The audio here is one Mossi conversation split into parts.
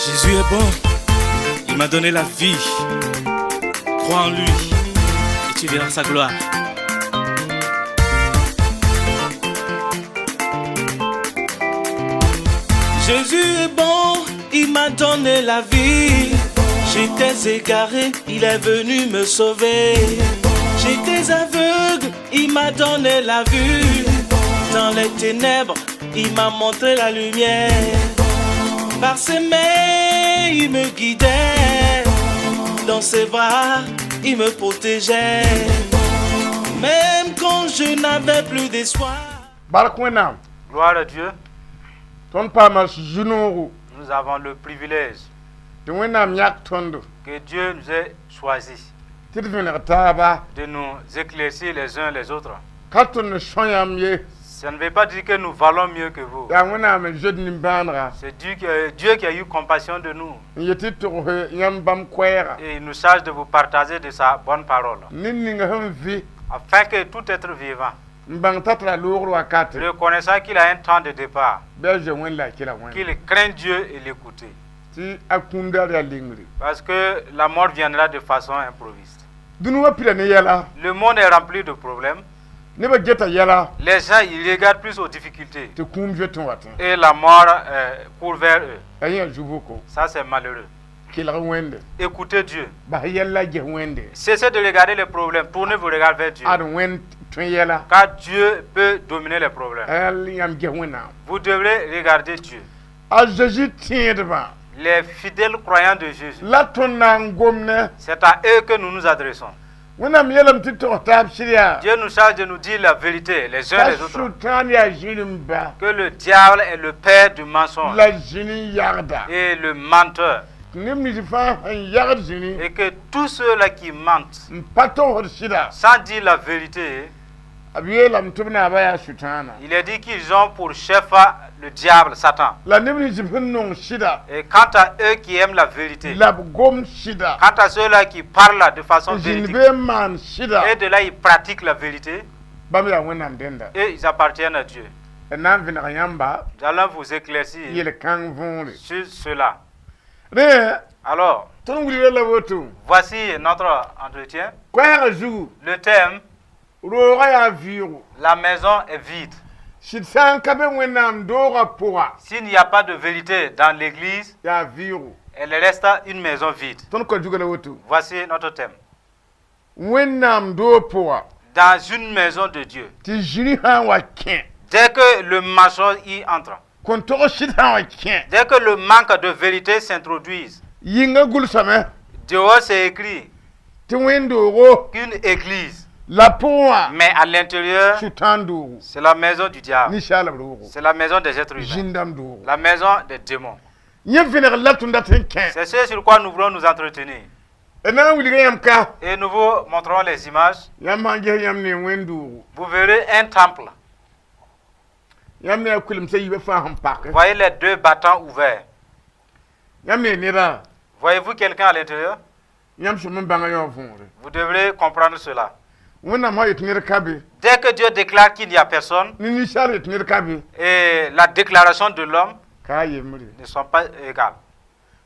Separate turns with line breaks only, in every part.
Jésus est bon. Il m'a donné la vie. Crois en lui et tu verras sa gloire. Jésus est bon, il m'a donné la vie. J'étais égaré, il est venu me sauver. J'étais aveugle, il m'a donné la vue. Dans les ténèbres, il m'a montré la lumière. Par ses mains, il me guidait. Dans ses bras, il me protégeait. Même quand je n'avais plus d'espoir.
Bark Wẽnnaam.
Gloire à Dieu.
Tõnd paama zu-noogo.
Nous avons le privilège
tɩ Wẽnnaam yãk tõndo
que Dieu nous ait choisis
tɩ d vẽneg taaba.
de nous éclaircir les uns les autres.
Ka tõnd n são yãmb ye.
Ça ne veut pas dire que nous valons mieux que vous.
Yaa Wẽnnaam n zoet nimbãanega.
C'est Dieu qui a eu compassion de nous.
N yet tɩ togs yãmb bãmb koɛɛga.
Et il nous charge de vous partager de sa bonne parole.
Ned ninga sẽn vɩ
Afin que tout être vivant,
n bãng t'a tara loogr wakat,
reconnaissant qu'il a un temps de départ,
bɩ a zoe Wẽnd la a kela Wẽnd.
Qu'il craint Dieu et l'écouter.
Tɩ a kũum daar yaa lengre.
Parce que la mort viendra de façon improviste.
Dũni wã pida ne yɛla.
Le monde est rempli de problèmes.
Nebã geta yɛla.
Les gens, ils regardent plus aux difficultés.
Tɩ kũum zoetẽ watẽ.
Et la mort court vers eux.
A yẽ zu-voko.
Ça, c'est malheureux.
Kelg Wẽnde.
Écoutez Dieu.
Bas yɛl la ges Wẽnde.
Cessez de regarder les problèmes. Tournez vos regards vers Dieu.
Ad Wẽnd tõe yɛla.
Car Dieu peut dominer les problèmes.
Yãl yãmb ges Wẽnnaam.
Vous devrez regarder Dieu.
A Zeezi tẽedbã.
Les fidèles croyants de Jésus.
La tõnd na n gomne.
C'est à eux que nous nous adressons.
Wẽnnaam yeelame tɩ tog taab sɩd yaa.
Dieu nous charge de nous dire la vérité, les uns
T'a
les autres.
Sʋtãan yaa zĩrim-ba.
Que le diable est le père du mensonge
La zĩni yagda.
Et le menteur.
Neb nins fãa sẽn yagd zĩni
Et que tous ceux-là qui mentent,
n pa togsd sɩda,
sans dire la vérité,
b yeelame tɩ b naabã yaa Sʋtãana.
Il est dit qu'ils ont pour chef le diable, Satan.
La neb nins sẽn nong sɩda
Et quant à eux qui aiment la vérité,
la b gom sɩda
quant à ceux-là qui parlent de façon
n zĩnd
véridique,
bee n maan sɩda,
et de là ils pratiquent la vérité,
bãmb yaa Wẽnnaam dẽnda.
Et ils appartiennent à Dieu.
D na n vẽneg yãmba
Nous allons vous éclaircir
yel-kãng võore.
Sur cela.
Rẽ
Alors,
tõnd wilgra la woto.
Voici notre entretien.
Koɛɛgã zugu,
Le thème,
roogã yaa vɩʋʋgo.
La maison est vide.
Sɩd sã n ka be Wẽnnaam doogã pʋga,
S'il n'y a pas de vérité dans l'église,
yaa vɩʋʋgo.
Elle reste une maison vide.
Tõnd kɔ zuga la woto.
Voici notre thème.
Wẽnnaam doog pʋga,
Dans une maison de Dieu,
tɩ zĩri sã n wa kẽ,
dès que le mensonge y entre,
kõn-tog sɩd sã n wa kẽ,
dès que le manque de vérité s'introduise,
yĩngã gʋlsame
dehors c'est écrit
tɩ wẽnd-doogo
qu'une église,
la pʋgẽ wã
mais à l'intérieur,
Sʋtãan doogo.
C'est la maison du diable.
Ninsaalb roogo.
C'est la maison des êtres humains.
Zĩn-dãmb doogo.
La maison des démons.
Yẽ vẽneg la tõnd dat n kẽ.
C'est ce sur quoi nous voulons nous entretenir.
D na n wilga yãmb ka.
Et nous vous montrerons les images.
Yãmb sãn ges yãmb ne wẽnd-doogo,
Vous verrez un temple.
Yãmb ne yaa kulemsã yiibã fãa sẽn pake.
Voyez les deux battants ouverts.
Yãmb ne neda.
Voyez-vous quelqu'un à l'intérieur?
Yãmb sẽm n bãnga yã võore.
Vous devrez comprendre cela.
Wẽnnaam sã yet ned ka be,
Dès que Dieu déclare qu'il n'y a personne,
ne ninsaal yet ned ka be,
et la déclaration de l'homme
ka a yembre.
Ne sont pas égales.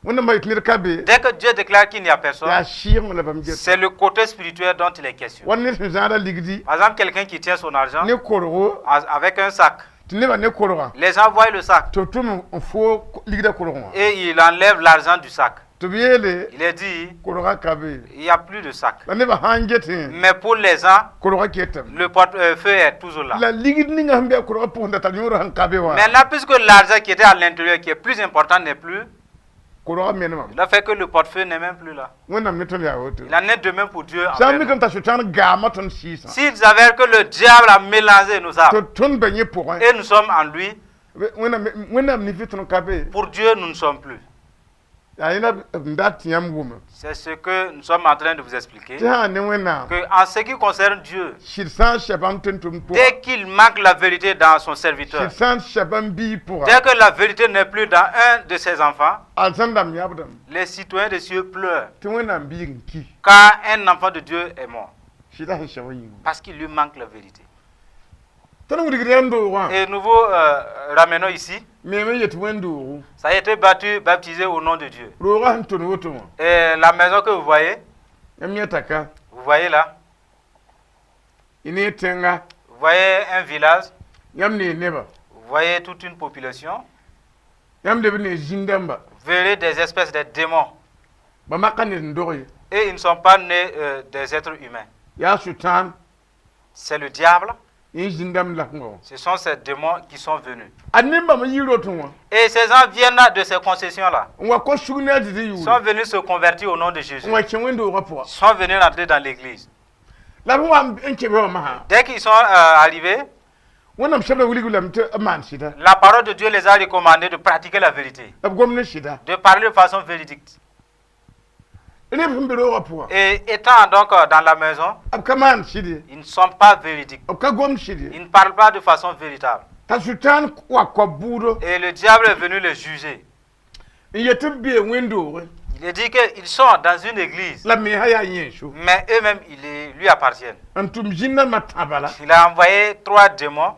Wẽnnaam sã yet ned ka be,
Dès que Dieu déclare qu'il n'y a personne,
yaa sɩɩgme la bãmb get.
C'est le côté spirituel dont il est question.
Wa ned sẽn zãada ligdi
Par exemple, quelqu'un qui tient son argent
ne korgo
avec un sac.
Tɩ nebã ne korgã
Les gens voient le sac
tɩ b tʋm n foog ligdã korgẽ wã.
Et il enlève l'argent du sac.
Tɩ b yeele
Il est dit,
korgã ka be.
Il n'y a plus de sac.
La nebã sã n getẽ
Mais pour les gens,
korgã ketame.
Le portefeuille est toujours là.
La ligd ninga sẽn be a korgã pʋgẽ da tar yõor sẽn ka be wã,
Maintenant, puisque l'argent qui était à l'intérieur, qui est plus important, n'est plus,
korgã menemame.
Il a fait que le portefeuille n'est même plus là.
Wẽnnaam ne tõnd yaa woto.
Il en est de même pour Dieu
Sã n
envers nous.
mikame t'a Sʋtãan gaama tõnd sɩɩsã
S'il s'avère que le diable a mélangé nos âmes
tɩ tõnd ba yẽ pʋgẽ,
et nous sommes en lui,
Wẽnnaam Wẽnnaam nifi tõnd ka be.
Pour Dieu, nous ne sommes plus.
Yaa yẽla b dat tɩ yãmb wʋme.
C'est ce que nous sommes en train de vous expliquer.
Tɩ sã n ne Wẽnnaam,
Que en ce qui concerne Dieu,
sɩd sã n sɛ bãmb tʋm-tʋmd pʋga,
dès qu'il manque la vérité dans son serviteur,
sɩd sã n sɛ bãmb biig pʋga,
dès que la vérité n'est plus dans un de ses enfants,
alizãn dãmb yãbdame
les citoyens des cieux pleurent
tɩ Wẽnnaam biig n ki.
Car un enfant de Dieu est mort
Sɩda sẽn sɛ wã yĩnga.
Parce qu'il lui manque la vérité.
Tõnd wilgd yãmb doogã.
Et nous vous ramenons ici.
Meeme yet wẽn-doogo.
Ça a été battu, baptisé au nom de Dieu.
Roogã sẽn tõnd woto wã.
Et la maison que vous voyez,
Yãmb yẽta ka.
vous voyez là,
Y ne tẽnga.
Vous voyez un village,
Yãmb ne neba.
Vous voyez toute une population,
Yãmb leb ne zĩn-dãmba.
Vous verrez des espèces de démons.
Bãmb ka ned n dog ye.
Et ils ne sont pas nés des êtres humains.
Yaa sʋtãan
C'est le diable,
yẽ zĩn-dãmb lasngã wã.
Ce sont ces démons qui sont venus.
A nembame yɩ roto wã.
Et ces gens viennent de ces concessions-là.
N wa kos sug ne a Zezi
Ils sont
yʋʋre.
venus se convertir au nom de Jésus.
N wa kẽ wẽn-doogã pʋga.
Ils sont venus rentrer dans l'église.
La b wa n kẽ be wã masã.
Dès qu'ils sont arrivés,
Wẽnnaam sebra wilg lame tɩ b maan sɩda.
La parole de Dieu les a recommandé de pratiquer la vérité,
B gom ne sɩda.
De parler de façon véridique.
Neb sẽn be roogã pʋga.
Et étant donc dans la maison,
B ka maan sɩd ye.
Ils ne sont pas véridiques.
B ka gom sɩd ye.
Ils ne parlent pas de façon véritable.
T'a sʋtãan wa koab bʋʋdo.
Et le diable est venu les juger.
N yet tɩ b bee wẽn-doogẽ.
Il a dit qu'ils sont dans une église,
La me sã yaa yẽenso.
Mais eux-mêmes, ils lui appartiennent.
N tʋm zĩn-dãmbã tã bala.
Il a envoyé trois démons.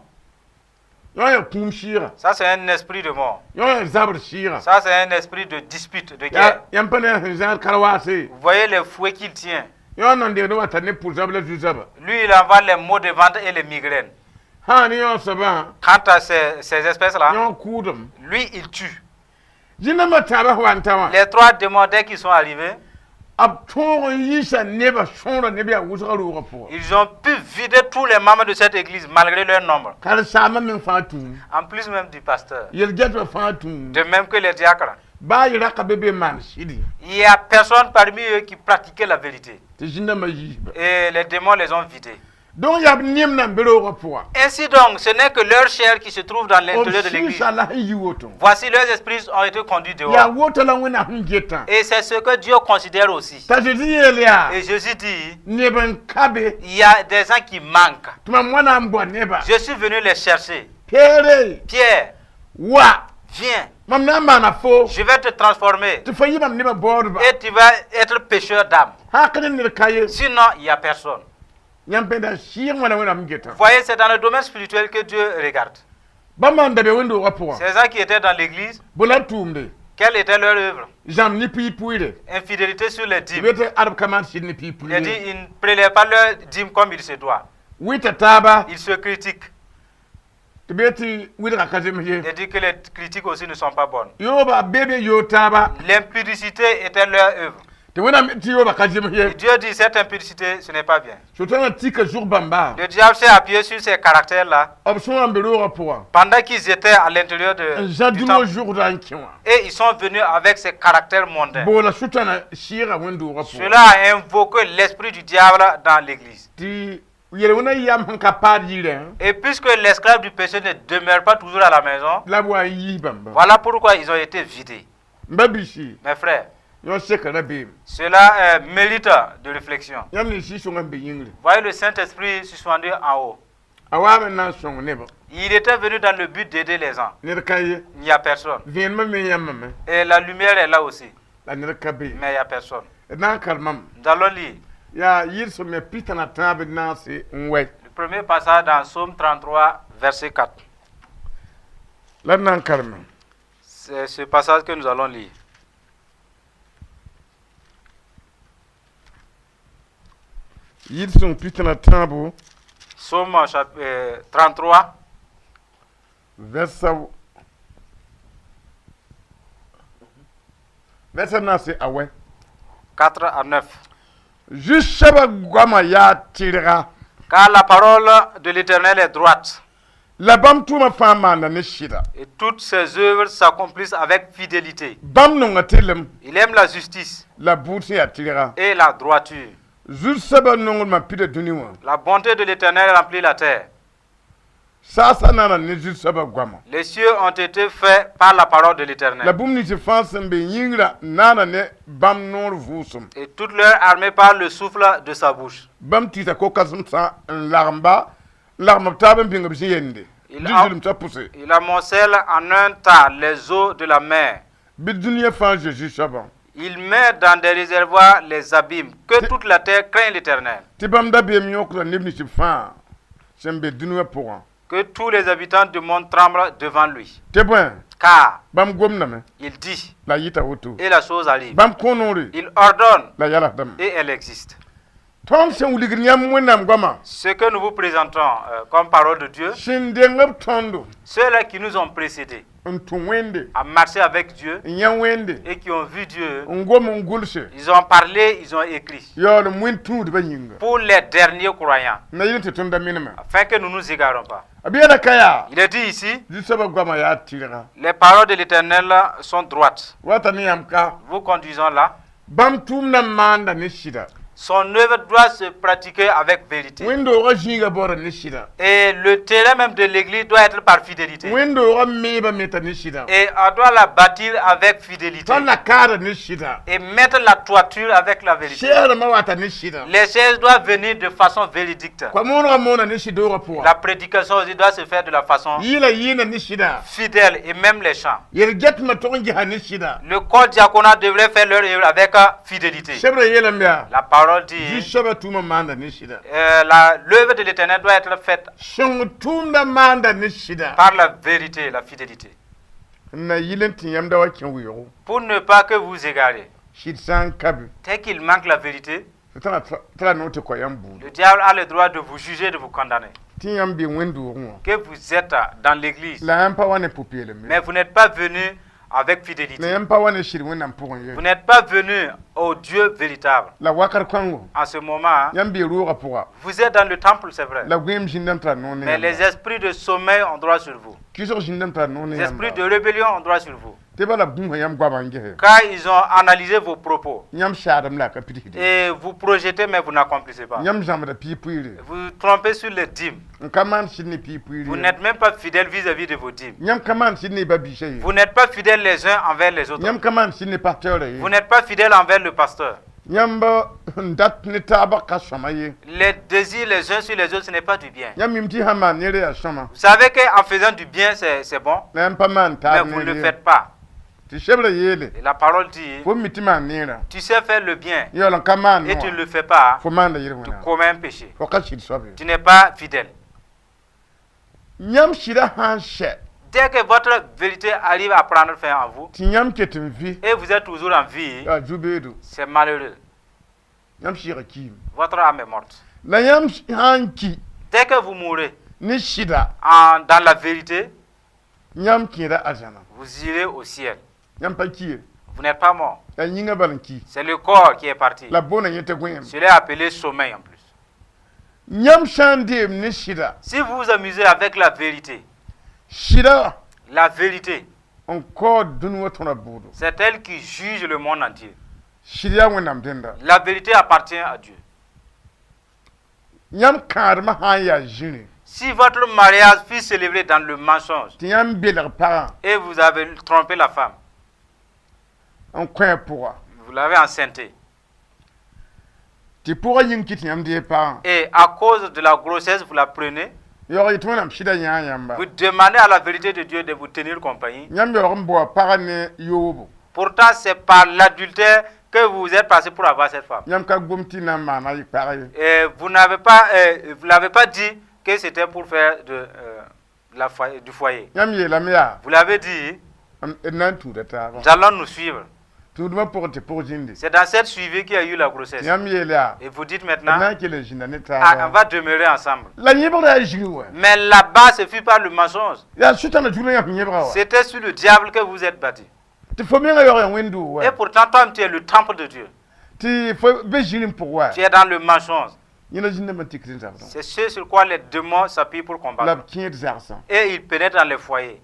Yõ yaa kũum sɩɩga.
Ça, c'est un esprit de mort.
Yõ yaa zabr sɩɩga.
Ça, c'est un esprit de dispute, de guerre.
Yaa yãmb pa ne sẽn zãad karwaase.
Vous voyez les fouets qu'il tient.
Yõ nan deegd wa tar ne pʋ-zab la zu-zaba.
Lui, il envoie les maux de ventre et les migraines.
Sã ne yõ soabã.
Quant à ces espèces-là,
Yõ kʋʋdem.
Lui, il tue.
Zĩn-dãmbã tãabã sẽn wa n ta wã.
Les trois démons, dès qu'ils sont arrivés,
B tõog n yiisa nebã sõora neb yaa wʋsgã roogã pʋgã.
Ils ont pu vider tous les membres de cette église malgré leur nombre.
Karen-saambã meng fãa tũum.
En plus même du pasteur.
Yel-gɛtbã fãa tũum.
De même que les diacres.
Baa y raka be be maan sɩd ye.
Il n'y a personne parmi eux qui pratiquait la vérité.
Tɩ zĩn-dãmbã yiisba.
Et les démons les ont vidés.
Donc yaa b nem nan be roogã pʋga.
Ainsi donc, ce n'est que leur chair qui se trouve dans
B
l'intérieur de l'église.
sɩɩsa la sẽn yi woto.
Voici, leurs esprits ont été conduits
Yaa
dehors.
woto la Wẽnnaam sẽn getã.
Et c'est ce que Dieu considère aussi.
T'a Zezi yeel yaa.
Et Jésus dit,
Neb n ka be.
Il y a des gens qui manquent.
Tɩ mam wãna n bao neba.
Je suis venu les chercher.
Peere.
Pierre,
Wa.
viens,
Mam na n maana fo.
Je vais te transformer.
Tɩ fo yɩ mam nebã baoodba.
Et tu vas être pêcheur d'âme.
Sã ka ne ned ka ye.
Sinon, il n'y a personne.
Yãmb pẽnda sɩɩg wãna Wẽnnaam getã.
Vous voyez, c'est dans le domaine spirituel que Dieu regarde.
Bãmb n da be wẽn-doogã pʋgã.
Ces gens qui étaient dans l'église,
Bõ la b tʋʋmde.
Quelle était leur œuvre?
Zãmb ne piig-pʋɩɩre.
Infidélité sur les
Tɩ
dîmes.
be tɩ ad b ka maan sɩd ne
Il a dit,
piig-pʋɩɩre.
ils ne prélèvent pas leur dîme comme il se doit.
Wɩta taaba.
Ils se critiquent.
Tɩ be tɩ wɩlgã ka zems ye.
Il a dit que les critiques aussi ne sont pas bonnes.
Yooba be be yoog taaba.
L'impudicité était leur œuvre.
Tɩ Wẽnnaam tɩ yooba ka zems
Et
ye.
Dieu dit, cette impudicité, ce n'est pas bien.
Sʋtãanã tika zug bãmba.
Le diable s'est appuyé sur ces caractères-là
B sõora n be roogã pʋgã.
Pendant qu'ils étaient à l'intérieur
N zã
du
dũniyã
temple.
zʋgda n kẽ wã.
Et ils sont venus avec ces caractères mondains.
Boola sʋtãanã sɩɩga wẽn-doogã pʋgã.
Cela a invoqué l'esprit du diable dans l'église.
Tɩ yel-wẽnã yam sẽn ka paad yirẽ.
Et puisque l'esclave du péché ne demeure pas toujours à la maison,
La b wa n yiis bãmba.
Voilà pourquoi ils ont été vidés.
M ba-biisi.
Mes frères,
Yõ seka rabeem.
Cela mérite de réflexion.
Yãmb ne Sɩɩg-sõngã n be yĩngri.
Voyez le Saint-Esprit suspendu en haut.
A waame n na n sõng nebã.
Il était venu dans le but d'aider les gens.
Ned ka ye.
Il n'y a personne.
Vẽenemã me yãmbame.
Et la lumière est là aussi,
La ned ka be.
Mais il n'y a personne.
D na n karemame.
Nous allons lire
Yaa yɩl-sõmyã 33 naase n wɛ.
Le premier passage dans Psaume 33, verset 4.
La d na n karema.
C'est ce passage que nous allons lire.
Yɩl-sõng 33.
Psaume 33,
Vɛrsa naase a wɛ.
4 à 9.
Zu-soabã goamã yaa tɩrga.
Car la parole de l'Éternel est droite,
La bãmb tʋʋmã fãa maanda ne sɩda.
Et toutes ses œuvres s'accomplissent avec fidélité.
Bãmb nonga tɩrlem.
Il aime la justice
La bʋʋd sẽn yaa tɩrga.
Et la droiture.
Zu-soabã nonglmã pida dũni wã.
La bonté de l'Éternel remplit la terre.
Saasã naana ne zu-soabã goamã.
Les cieux ont été faits par la parole de
La
l'Éternel.
bũmb nins fãa sẽn be yĩngrã naana ne bãmb noor vʋʋsem.
Et toute leur armée par le souffle de sa bouche.
Bãmb tɩɩsa ko-kãsemsã n lagem-ba n lagem b taab n bĩng b zĩ-yende.
Il
Zulmsã pʋse.
Il amoncelle en un tas les eaux de la mer.
Bɩ dũniyã fãa zoe zu-soabã.
Il met dans des réservoirs les abîmes. Que toute la terre craigne l'Éternel.
Tɩ bãmb dabeem yõkda neb nins fãa sẽn be dũni wã pʋgã.
Que tous les habitants du monde tremblent devant lui.
Tɩ bõe
Car
bãmb gomdame
il dit,
la yɩta woto.
Et la chose arrive.
Bãmb kõ noore
Il ordonne
la yalsdame.
Et elle existe.
Tõnd sẽn wilgd yãmb Wẽnnaam goamã
Ce que nous vous présentons comme parole de Dieu,
sẽn deng b tõndo
ceux-là qui nous ont précédés
n tũ Wẽnde
à marcher avec Dieu
n yã Wẽnde
et qui ont vu Dieu,
n gom n gʋlse
ils ont parlé, ils ont écrit.
Yaool n wẽnd tũudbã yĩnga
Pour les derniers croyants,
na yɩl tɩ tõnd da menemã.
Afin que nous ne nous égarons pas.
B yeela ka yaa
Il est dit ici,
Zu-soabã goamã yaa tɩrga.
Les paroles de l'Éternel sont droites.
Wata ne yãmb ka
Vous conduisons là.
Bãmb tʋʋmdã maanda ne sɩda.
Son œuvre doit se pratiquer avec vérité.
Wẽnd-doogã zĩigã baooda ne sɩda.
Et le terrain même de l'église doit être par fidélité.
Wẽnd-doogã meebã meta ne sɩda.
Et on doit la bâtir avec fidélité.
Tõnd la kaada ne sɩda.
Et mettre la toiture avec la vérité.
Sɛɛrmã wata ne sɩda.
Les chaises doivent venir de façon véridique.
Koa-moonegã moona ne sɩd-doogã pʋga.
La prédication aussi doit se faire de la façon
Yɩɩla yɩɩna ne sɩda.
Fidèle et même les chants.
Yel-getmã tog n gesa ne sɩda.
Le corps diaconat devrait faire leur œuvre avec fidélité.
Sebrã yeelame yaa
La parole dit,
Zu-soabã tʋʋmã maanda ne sɩda.
L'œuvre de l'Éternel doit être faite
Sõng tʋʋmdã maanda ne sɩda.
Par la vérité et la fidélité.
N na yɩl n tɩ yãmb da wa kẽ weoogo.
Pour ne pas que vous égarez.
Sɩd sã n ka be
Dès qu'il manque la vérité,
tɩ tara noor tɩ kõ yãmb buudu
le diable a le droit de vous juger, de vous condamner.
Tɩ yãmb be wẽnd-doogẽ wã
Que vous êtes dans l'église,
la yãmb pa wa ne pʋ-peelem ye
mais vous n'êtes pas venu avec
la
fidélité.
Yãmb pa wa ne sɩd Wẽnnaam pʋgẽ ye
Vous n'êtes pas venu au Dieu véritable.
La wakat kõngo
En ce moment,
yãmb bee roogã pʋga
vous êtes dans le temple, c'est vrai.
La gõeem zĩndame tara noor ne
Mais les
yãmba
esprits de sommeil ont droit sur vous.
Kɩsg zĩndame tara noor ne
Les esprits
yãmba
de rébellion ont droit sur vous.
Tɩ bala b gũusã yãmb goamã n gese
Quand ils ont analysé vos propos
yãmb saadem la a ka pidsde
et vous projetez, mais vous n'accomplissez pas.
Yãmb zãmsda piig-pʋɩɩre
Vous trompez sur les dîmes.
N ka maan sɩd ne piig-pʋɩɩr
Vous n'êtes même pas fidèle vis-à-vis de vos dîmes.
Yãmb ka maan sɩd ne ba-biisã ye
Vous n'êtes pas fidèle les uns envers les autres.
Yãmb ka maan sɩd ne pasteurã ye
Vous n'êtes pas fidèle envers le pasteur.
Yãmb n dat ne taabã ka sõma ye
Les désirs les uns sur les autres, ce n'est pas du bien.
Yãmb mim tɩ sã maan ned yaa sõma
Vous savez qu'en faisant du bien, c'est bon,
la yãmb pa maan
mais
taab
vous ne
ned
le
ye
faites pas.
Tɩ sebrã yeele
Et la parole dit,
fo mi tɩ maan neerã
tu sais faire le bien
yaool n ka maan
et tu ne
noa
le fais pas,
fo maanda yɩl
tu
Wẽnnaam
commets un péché.
Fo ka sɩd soab ye
Tu n'es pas fidèle.
Yãmb sɩdã sã n sɛ
Dès que votre vérité arrive à prendre fin en vous,
tɩ yãmb ket n vɩ
et vous êtes toujours en vie,
yaa zu-beedo
c'est malheureux.
Yãmb sɩɩga kiime
Votre âme est morte.
La yãmb sã n ki
Dès que vous mourrez
ne sɩda
dans la vérité,
yãmb kẽeda arzãna
vous irez au ciel.
Yãmb pa ki ye
Vous n'êtes pas mort.
Yaa yĩngã bal n ki
C'est le corps qui est parti.
La b boonda yẽ tɩ gõeem
Cela est appelé sommeil en plus.
Yãmb sã n deem ne sɩda
Si vous vous amusez avec la vérité,
sɩda
la vérité,
n kaood dũni wã tõra bʋʋdo
c'est elle qui juge le monde entier.
Sɩd yaa Wẽnnaam dẽnda
La vérité appartient à Dieu.
Yãmb kãadmã sã n yaa zĩri
Si votre mariage fut célébré dans le mensonge
tɩ yãmb belg pagã
et vous avez trompé la femme,
n kõ a pʋga
vous l'avez enceintée,
tɩ pʋgã yĩng kɩ tɩ yãmb dee pagã
et à cause de la grossesse, vous la prenez,
yaoog yetɩ Wẽnnaam sɩdã yãa yãmba
vous demandez à la vérité de Dieu de vous tenir compagnie.
Yãmb yaoog n bao pagã ne yoobo
Pourtant, c'est par l'adultère que vous êtes passé pour avoir cette femme.
Yãmb ka gom tɩ na n maana y pag ye
Et vous l'avez pas dit que c'était pour faire du foyer.
Yãmb yeelame yaa
Vous l'avez dit,
n na n tũuda taaba
nous allons nous suivre.
Tũudmã pʋgẽ tɩ pʋg zĩndi
C'est dans cette suivi qu'il y a eu la grossesse.
Yãmb yeel yaa
Et vous dites
d
maintenant,
na n kell n zĩnda ne
ah, on
taaba
va demeurer ensemble.
La yẽbgrã yaa zĩig wɛ
Mais là-bas, ce fut pas le mensonge.
Yaa sʋtãna zugla yãmb yẽbga wa
C'était sur le diable que vous êtes bâti.
Tɩ fo menga yaoog yaa wẽnd-doog
Et
wa
pourtant, toi, tu es le temple de Dieu.
Tɩ fo be zĩr n pʋg wa
Tu es dans le mensonge.
Yẽna zĩndame tɩk n zabdã
C'est ce sur quoi les démons s'appuient pour
la
combattre.
b kẽed zagsã
Et ils pénètrent dans les foyers.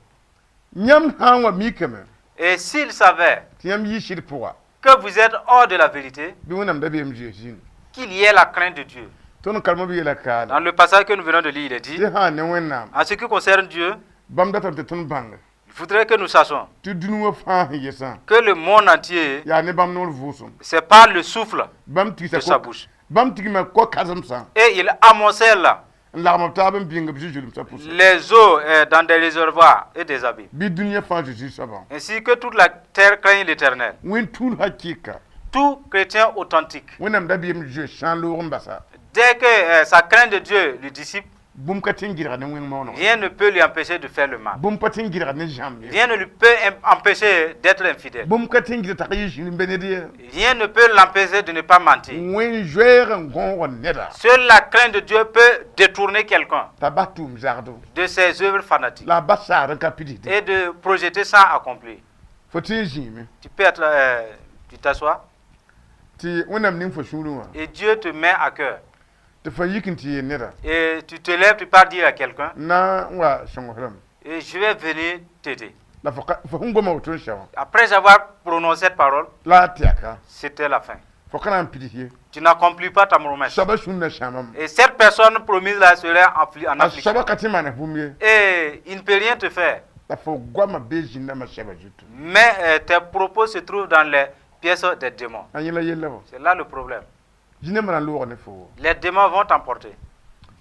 Yãmb sã n wa mikame
Et s'ils savaient
tɩ yãmb yɩ sɩd pʋga
que vous êtes hors de la vérité,
bɩ Wẽnnaam dabeem zoees zĩnd
qu'il y ait la crainte de Dieu.
Tõnd karemã b yeela kaala
Dans le passage que nous venons de lire, il est dit,
tɩ sã ne Wẽnnaam
en ce qui concerne Dieu,
bãmb datame tɩ tõnd bãnge
il faudrait que nous sachions
tɩ dũni wã fãa sẽn yesã
que le monde entier,
yaa ne bãmb noor vʋʋsem
c'est par le souffle
bãmb tigsa
de sa bouche.
Bãmb tigma ko-kãsemsã
Et il amoncelle
n lagm b taab n bĩng b zu-zulmsã pʋsẽ
les eaux dans des réservoirs et des abîmes.
Bɩ dũniyã fãa zu soabã
Ainsi que toute la terre craigne l'Éternel.
Wẽn-tũud hakɩɩka
Tout chrétien authentique,
Wẽnnaam dabeem zoe sã n loog n basa
dès que sa crainte de Dieu le dissipe,
Bũmb ka tɩ n gɩdg ne wẽng maooneg.
Rien ne peut lui empêcher de faire le mal.
Bũmb pa tɩ n gɩdg ne zãmb ye.
Rien ne lui peut empêcher d'être infidèle.
Bũmb ka tɩ n gɩdg t'a ka yɩ zĩr n be ned ye.
Rien ne peut l'empêcher de ne pas mentir.
Wẽn zoeeg n gõog neda.
Seule la crainte de Dieu peut détourner quelqu'un
T'a bas tʋʋm zagdo.
De ses œuvres fanatiques
La a bas saar n ka pidsde.
Et de projeter sans accomplir.
Fo tɩ n zĩime.
Tu peux être, tu t'assois
Tɩ Wẽnnaam ning fo sũurẽ wã.
Et Dieu te met à cœur.
Tɩ fa yik n tɩ yeel neda.
Et tu te lèves, tu pars dire à quelqu'un,
Na n wa sõng f rãmb.
Et je vais venir t'aider.
La fo ka- fo sẽn goma woto n sɛ wã.
Après avoir prononcé cette parole,
La a tɛka.
C'était la fin.
Fo ka na n pids ye.
Tu n'accomplis pas ta promesse.
Soaba sũur na sãamame.
Et cette personne promise là serait en
A
affliction.
soaba ka tɩ maan bũmb ye.
Et il ne peut rien te faire.
La fo goamã bee zĩndãmbã sɛba zutu.
Mais tes propos se trouvent dans les pièces des démons.
A yẽla yella wã.
C'est là le problème.
Zĩndãmbã na n loog ne fo wo.
Les démons vont t'emporter.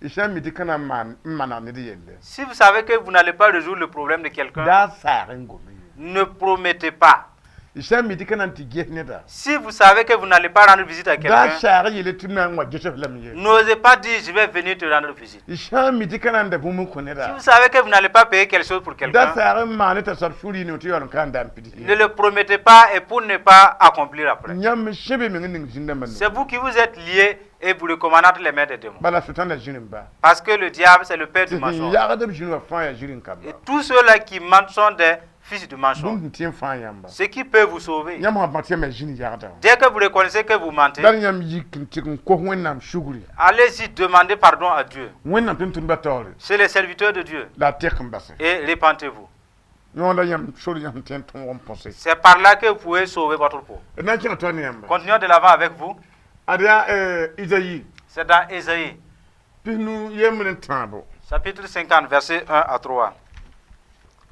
Y sã n mi tɩ ka na n maan n maneg ned yelle.
Si vous savez que vous n'allez pas résoudre le problème de quelqu'un,
Daa saag n gome ye.
Ne promettez pas.
Y sã n mi tɩ ka na n tɩ ges neda.
Si vous savez que vous n'allez pas rendre visite à
Daa
quelqu'un,
saag n yeele tɩ m na n wa ges f lame ye.
N'osez pas dire je vais venir te rendre visite.
Y sã n mi tɩ ka na n da bũmb n kõ
Si
neda.
vous savez que vous n'allez pas payer quelque chose pour
Da
quelqu'un,
saag n maane t'a soab sũur yĩng tɩ yaool n ka n da n pids
ne
ye.
Le promettez pas et pour ne pas accomplir après.
Yãmb sẽbe meng n ning zĩndãmbã
C'est
nu.
vous qui vous êtes liés et vous recommandez entre les mains des démons.
Bala Sʋtãan la zĩr n ba.
Parce que le diable, c'est le père du
Tɩ sẽn
mensonge.
yagd b zĩr wã fãa yaa zĩr n kamba.
Et tous ceux-là qui mentent sont des fils du mensonge.
Bũmb sẽn tɩ n fãa yãmba.
Ce qui peut vous sauver.
Yãmb sã bãt yãmb yaa zĩr yagda.
Dès que vous reconnaissez que vous mentez,
La yãmb yik n tɩg n kos Wẽnnaam sugri.
Allez-y demander pardon à Dieu.
Wẽnnaam tʋm-tʋmdbã taoore.
C'est les serviteurs de Dieu.
La a tek n base.
Et répentez-vous.
Yõ la yãmb sor yãmb tẽ n tõog n põse.
C'est par là que vous pouvez sauver votre peau.
D na n kẽng tao ne yãmba.
Continuons de l'avant avec vous.
Ad yaa Izayi.
C'est dans Ésaïe,
53.
Chapitre 50, versets 1 à 3.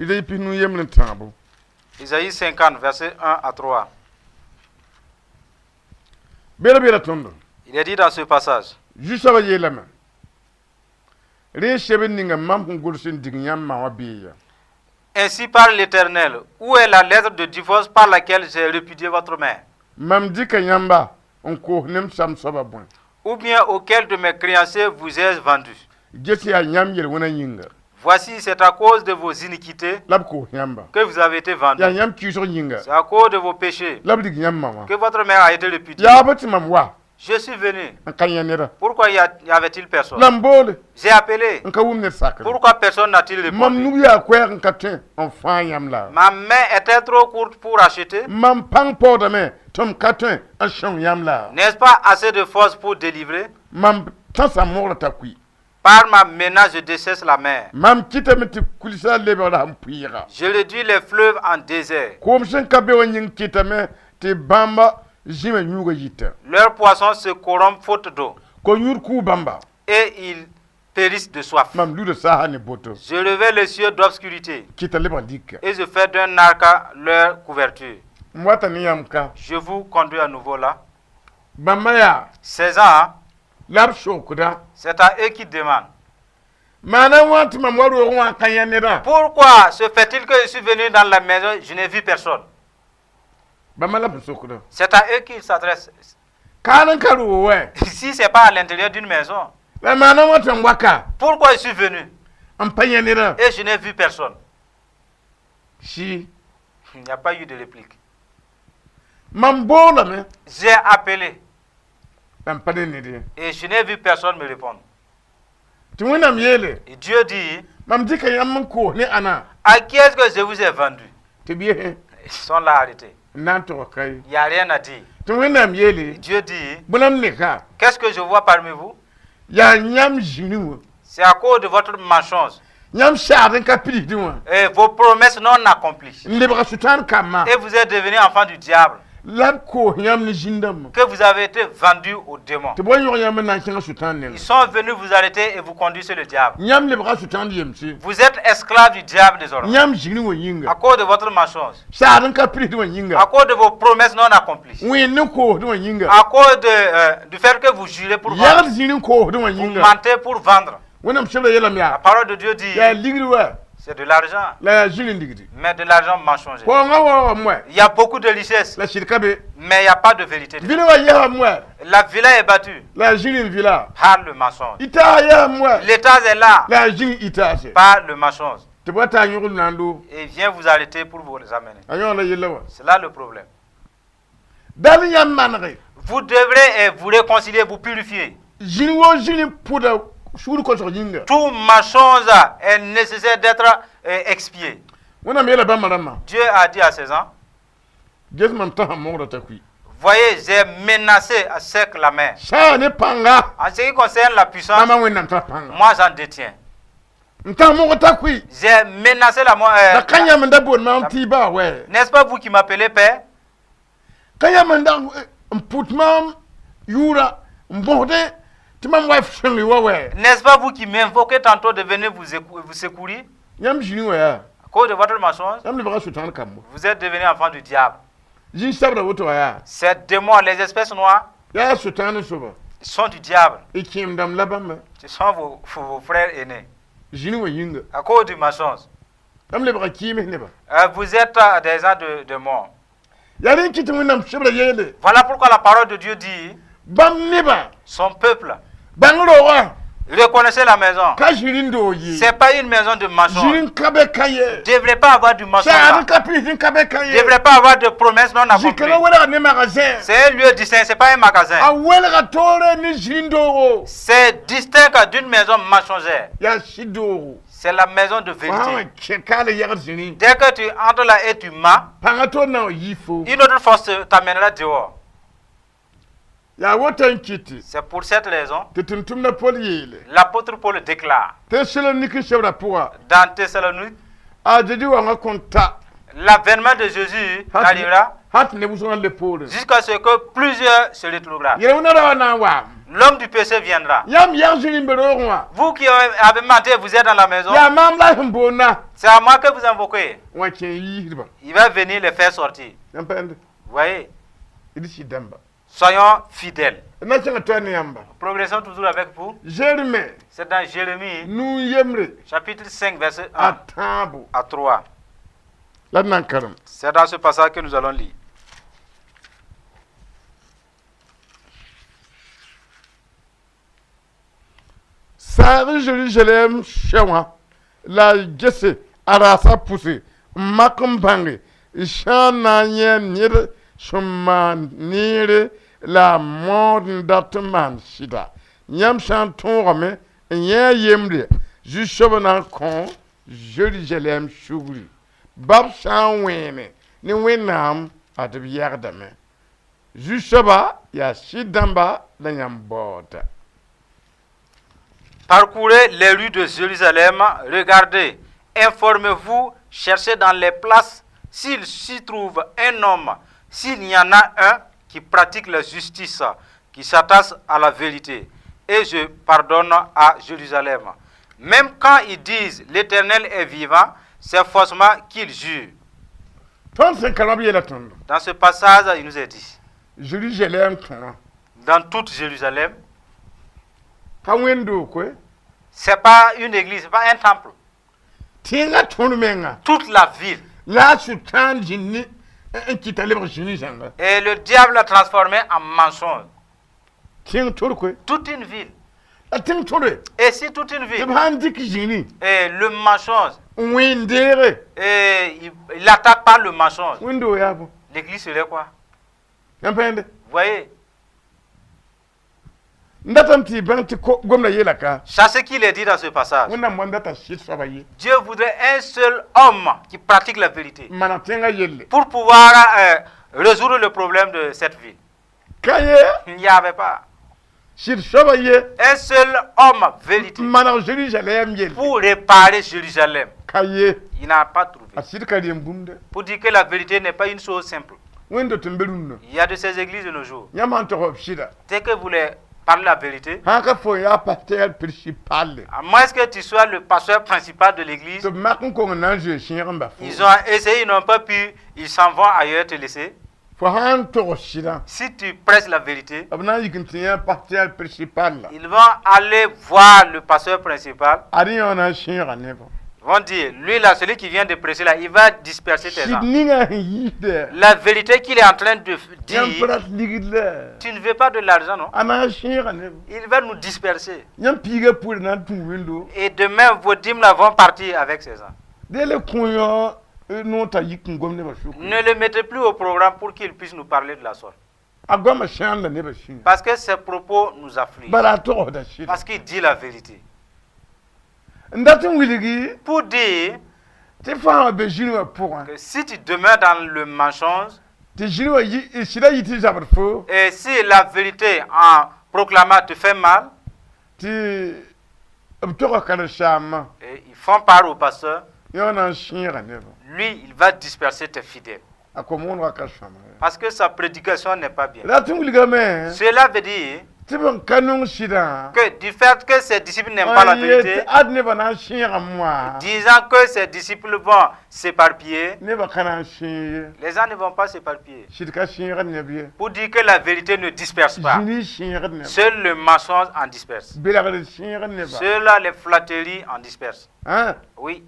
Izayi 53.
Ésaïe 50, versets 1 à 3.
Beela beela tõndo.
Il est dit dans ce passage,
Zu-soabã yeelame. Rẽ seb n ninga mam sẽn gʋls n dig yãmb ma wã beeya.
Ainsi parle l'Éternel, où est la lettre de divorce par laquelle j'ai répudié votre mère?
Mam dɩka yãmba n koos ne m sam soabã bõe.
Ou bien auquel de mes créanciers vous ai-je vendu?
Ges yaa yãmb yel-wẽnã yĩnga.
Voici, c'est à cause de vos iniquités
La b koos yãmba.
Que vous avez été vendu.
Yaa yãmb kɩɩsg yĩnga.
C'est à cause de vos péchés
La b dig yãmb ma wã.
Que votre mère a été répudiée.
Yaa bɩ tɩ mam wa.
Je suis venu.
N ka yẽ neda.
Pourquoi y avait-il personne?
La m boole.
J'ai appelé.
N ka wʋm ned sakre.
Pourquoi personne n'a-t-il
Mam
répondu?
nug yaa koɛɛg n ka tõe n fãag yãmb la.
Ma main était trop courte pour acheter.
Mam pãng paoodame tɩ m ka tõe n sõng yãmb la.
N'est-ce pas assez de force pour délivrer?
Mam tãsa mogra t'a kui.
Par ma menace, je dessèche la mer.
Mam kɩtame tɩ kulsã lebgra sẽn pʋɩɩga.
Je réduis les fleuves en désert.
Koom sẽn ka be wã yĩng kɩtame tɩ bãmba zĩmã yũuga yita.
Leurs poissons se corrompent faute d'eau
Ko-yũud kʋʋ bãmba.
Et ils périssent de soif.
Mam luda saasa ne boto.
Je revêts les cieux d'obscurité
Kɩta lebg lika.
Et je fais d'un arc leur couverture.
M wata ne yãmb ka.
Je vous conduis à nouveau là.
Bãmba yaa.
16 ans, hein,
La b sokda.
C'est à eux qui demandent.
Maana wã tɩ mam wa roogẽ wã n ka yã nedã.
Pourquoi se fait-il que je suis venu dans la maison, je n'ai vu personne?
Bãmba la b sokda.
C'est à eux qu'ils s'adressent.
Kaal n ka roog wɛ.
Si ce n'est pas à l'intérieur d'une maison,
La maana wã tɩ m waka.
Pourquoi je suis venu
N pa yã nedã.
Et je n'ai vu personne?
Sɩ.
Il n'y a pas eu de réplique.
Mam boolame.
J'ai appelé
La m pa ne ned ye.
Et je n'ai vu personne me répondre.
Tɩ Wẽnnaam yeele.
Et Dieu dit,
Mam dɩka yãmb n koos ne ãna.
À qui est-ce que je vous ai vendu?
Tɩ b yese.
Ils sont là arrêtés.
N na n tog ka ye.
Il n'y a rien à dire.
Tɩ Wẽnnaam yeele.
Dieu dit,
Bõe m neka.
Qu'est-ce que je vois parmi vous?
Yaa yãmb zĩrĩ wã.
C'est à cause de votre mensonge
Yãmb saad n ka pidsdẽ wã.
Et vos promesses non accomplies.
N lebga Sʋtãan kambã.
Et vous êtes devenu enfant du diable.
La b koos yãmb ne zĩn-dãmbã.
Que vous avez été vendu aux démons.
Tɩ b wa yõg yãmb n na n kẽng Sʋtãan
Ils
nengẽ.
sont venus vous arrêter et vous conduire chez le diable.
Yãmb lebga Sʋtãan yemse.
Vous êtes esclave du diable désormais.
Yãmb zĩrĩ wã yĩnga.
À cause de votre mensonge.
Saad n ka pidsdẽ wã
À
yĩnga.
Cause de vos promesses non accomplies.
Wẽnd n koosdẽ wã yĩnga.
À cause du fait que vous jurez pour vendre.
Yagd zĩr n koosdẽ wã
Vous
yĩnga.
mentez pour vendre.
Wẽnnaam sebra yeelame
La
yaa.
parole de Dieu dit,
Yaa ligri wa.
C'est de l'argent,
La yaa zĩri n digdi.
Mais de l'argent mensonger.
Paoongã waoogame wɛ.
Il y a beaucoup de richesses,
La sɩd ka be.
Mais il n'y a pas de vérité dedans.
Vɩl wã yɛsame wɛ.
La villa est battue
La yaa zĩri n vɩla.
Par le mensonge.
Itaasã yɛsame wɛ.
L'étage est là
La yaa zĩri itaase.
par le mensonge.
Tɩ b wa taa yõgd na n loog.
Et vient vous arrêter pour vous amener.
A yõg la yella wã.
C'est là le problème.
Dal yãmb manege.
Vous devrez vous réconcilier, vous purifier.
Zĩri woo zĩri pʋda sugr kosg yĩnga.
Tout mensonge est nécessaire d'être expié.
Wẽnnaam yeela bãmba rãmbã.
Dieu a dit à ses gens,
Ges mam tãsã mogra t'a kui.
Voyez, j'ai menacé à sec la mer.
Sã yaa ne pãnga,
En ce qui concerne la puissance,
mam Wẽnnaam tara pãnga.
Moi j'en détiens.
N tãs mog t'a kui.
J'ai menacé la mort.
La ka yãmb n da boond maam tɩ y baa wɛ.
N'est-ce pas vous qui m'appelez père?
Ka yãmb n dag n pʋt maam yʋʋra n bõsdẽ tɩ mam wa f sõng wa wɛ.
N'est-ce pas vous qui m'invoquez tantôt de venir vous secourir?
Yãmb zĩri wã yaa.
À cause de votre mensonge,
Yãmb lebga sʋtãan kambo.
Vous êtes devenu enfant du diable.
Zĩig sabra woto wã yaa.
Ces démons, les espèces noires,
Yaa sʋtãan soaba.
Sont du diable.
Y kẽem dãmb la bãmba.
Ce sont vos frères aînés.
Zĩri wã yĩnga.
À cause du mensonge.
Yãmb lebga kɩɩms nebã.
Vous êtes des gens de mort.
Yaa rẽ n kɩt tɩ Wẽnnaam sebra yeele.
Voilà pourquoi la parole de Dieu dit,
Bãmb nebã.
Son peuple,
Bãng roogã.
Reconnaissez la maison.
Ka zĩri n doog ye.
C'est pas une maison de mensonge.
Zĩri n ka be ka ye.
Ne devrait pas avoir du mensonge
Saad
là.
ka pis n ka be ka
Ne
ye.
devrait pas avoir de promesses non accomplies.
Zĩ-kãngã welga ne magasin.
C'est un lieu distinct, c'est pas un magasin.
A welga toore ne zĩri n doogo.
C'est distinct d'une maison mensongère.
Yaa sɩd doogo.
C'est la maison de
Fo sã n wa
vérité.
kẽ kaal yɛgd zĩri.
Dès que tu entres là et tu mens,
Pãngã to na n yɩ fo.
Une autre force t'amènera dehors.
Yaa woto n kɩtɩ.
C'est pour cette raison,
Tɩ tʋm-tʋmdã Pol yeele.
L'apôtre Paul déclare
Tesalonik sebra pʋga.
Dans Thessalonique,
A Zeezi wanga kõn ta.
L'avènement de Jésus arrivera
Sã tɩ neb wʋsgã le poorẽ.
Jusqu'à ce que plusieurs se rétrogradent.
Yel-wẽnã ra wa na n waam.
L'homme du péché viendra.
Yãmb yɛg zĩri n be roogẽ wã.
Vous qui avez menti, vous êtes dans la maison,
Yaa maam la sẽn boonna.
C'est à moi que vous invoquez.
Wã kẽ yiisdbã.
Il va venir les faire sortir.
Yãmb pa yãmb.
Vous voyez?
D sɩd dãmba.
Soyons fidèles.
D na kẽngã toa ne yãmba.
Progressons toujours avec vous.
Zereme.
C'est dans Jérémie,
nu yembre.
Chapitre 5, verset
A
1
tãabo.
À 3.
La d na n karem.
C'est dans ce passage que nous allons lire.
Saag Zerusalɛm sɛ wã la a gese a raasa pʋse n mak n bãnge sã n na n yẽ ned sẽn maan neere la a maood n dat n maan sɩda yãmb sã n tõogame n yẽ a yembre zu-soab na n kõ Zerusalɛm sugri bab sã n wẽene ne Wẽnnaam ad b yɛgdame zu-soaba yaa sɩd dãmba la yãmb baooda.
Parcourez les rues de Jérusalem, regardez, informez-vous, cherchez dans les places s'il s'y trouve un homme, s'il y en a un qui pratique la justice, qui s'attache à la vérité, et je pardonne à Jérusalem. Même quand ils disent l'Éternel est vivant, c'est forcément qu'ils jurent.
Tõnd sẽn karema b yeela tõndo.
Dans ce passage, il nous est dit,
Zerusalɛm tõrã.
Dans toute Jérusalem,
Ka wẽnd-doog koe.
C'est pas une église, c'est pas un temple.
Tẽngã tõr menga.
Toute la ville.
La a sʋtãan zĩnd ne n kɩta lebg zĩri zãnga.
Et le diable l'a transformé en mensonge.
Tẽng tʋr koe.
Toute une ville.
La tẽng tõre.
Et si toute une
Tɩ
ville,
b sãn dɩk zĩri
et le mensonge,
n wẽnd deege.
Et il attaque par le mensonge,
Wẽnd-doog yaa bõ.
L'église serait quoi?
Yãmb pa yẽnde.
Vous voyez?
N datame tɩ y bãng tɩ gomda yeela ka.
Sachez qu'il est dit dans ce passage.
Wẽnnaam wa n data sɩd soaba ye.
Dieu voudrait un seul homme qui pratique la vérité
N maneg tẽngã yelle.
Pour pouvoir résoudre le problème de cette ville.
Ka ye.
Il n'y avait pas
Sɩd soaba ye.
Un seul homme vérité
N maneg Zerusalɛm yelle.
Pour réparer Jérusalem.
Ka ye.
Il n'a pas trouvé.
A sɩd ka rem bũmb de.
Pour dire que la vérité n'est pas une chose simple.
Wẽnd tɩ n be rũnnã.
Il y a de ces églises de nos jours.
Yãmb sãn tog b sɩda.
Dès que vous les parlez la vérité,
Sã ka fo yaa pasteur principal.
À moins que tu sois le pasteur principal de l'église,
Tɩ b mak n kong n na n zoe sẽeg n ba fo.
Ils ont essayé, ils n'ont pas pu, ils s'en vont ailleurs te laisser.
Fo sã n tog sɩdã.
Si tu prêches la vérité,
B na n yik n tɩ yã pasteur principal la.
Ils vont aller voir le pasteur principal.
Ad yõ na n sẽega nebã.
Ils Vont dire, lui là, celui qui vient de prêcher là, il va disperser tes
Sɩd
gens.
Ninga sẽn yiisda
La vérité qu'il est en train de
yãmb
dire,
pa rat ligd la
tu ne veux pas de l'argent, non?
A na n sẽega neb.
Il va nous disperser.
Yãmb piiga pʋʋr na n tũ wẽndo.
Et demain, vos dîmes là vont partir avec ces gens.
Dẽ le kõ yõ noor t'a yik n gom nebã sʋk.
Ne le mettez plus au programme pour qu'il puisse nous parler de la sorte.
A goamã sãanda nebã sũyã.
Parce que ses propos nous affligent.
Bala a togsda sɩda.
Parce qu'il dit la vérité.
N dat n wilgi
Pour dire
tɩ fãa wã be zĩri wã pʋgã
que si tu demeures dans le mensonge,
tɩ zĩri wã yi sɩda yɩ tɩ zabd fo
et si la vérité en proclamant te fait mal,
tɩ b togsa karen-saambã
et ils font part au pasteur,
yõ na n sẽega nebã.
Lui, il va disperser tes fidèles.
A kom-wõnega ka sõama.
Parce que sa prédication n'est pas bien.
Rat n wilgame
Cela veut dire
tɩ b n ka nong sɩdã
que du fait que ses disciples n'aiment pas la
n
vérité,
yet ad nebã na n sẽegame wã
disant que ses disciples vont s'éparpiller,
nebã ka na n sẽeg ye.
Les gens ne vont pas s'éparpiller.
Sɩd ka sẽegd neb ye.
Pour dire que la vérité ne disperse pas.
Zĩni sẽegd neba.
Seul le mensonge en disperse.
Belgd sẽegd neba.
Ceux-là, les flatteries en dispersent.
Ãn
Oui,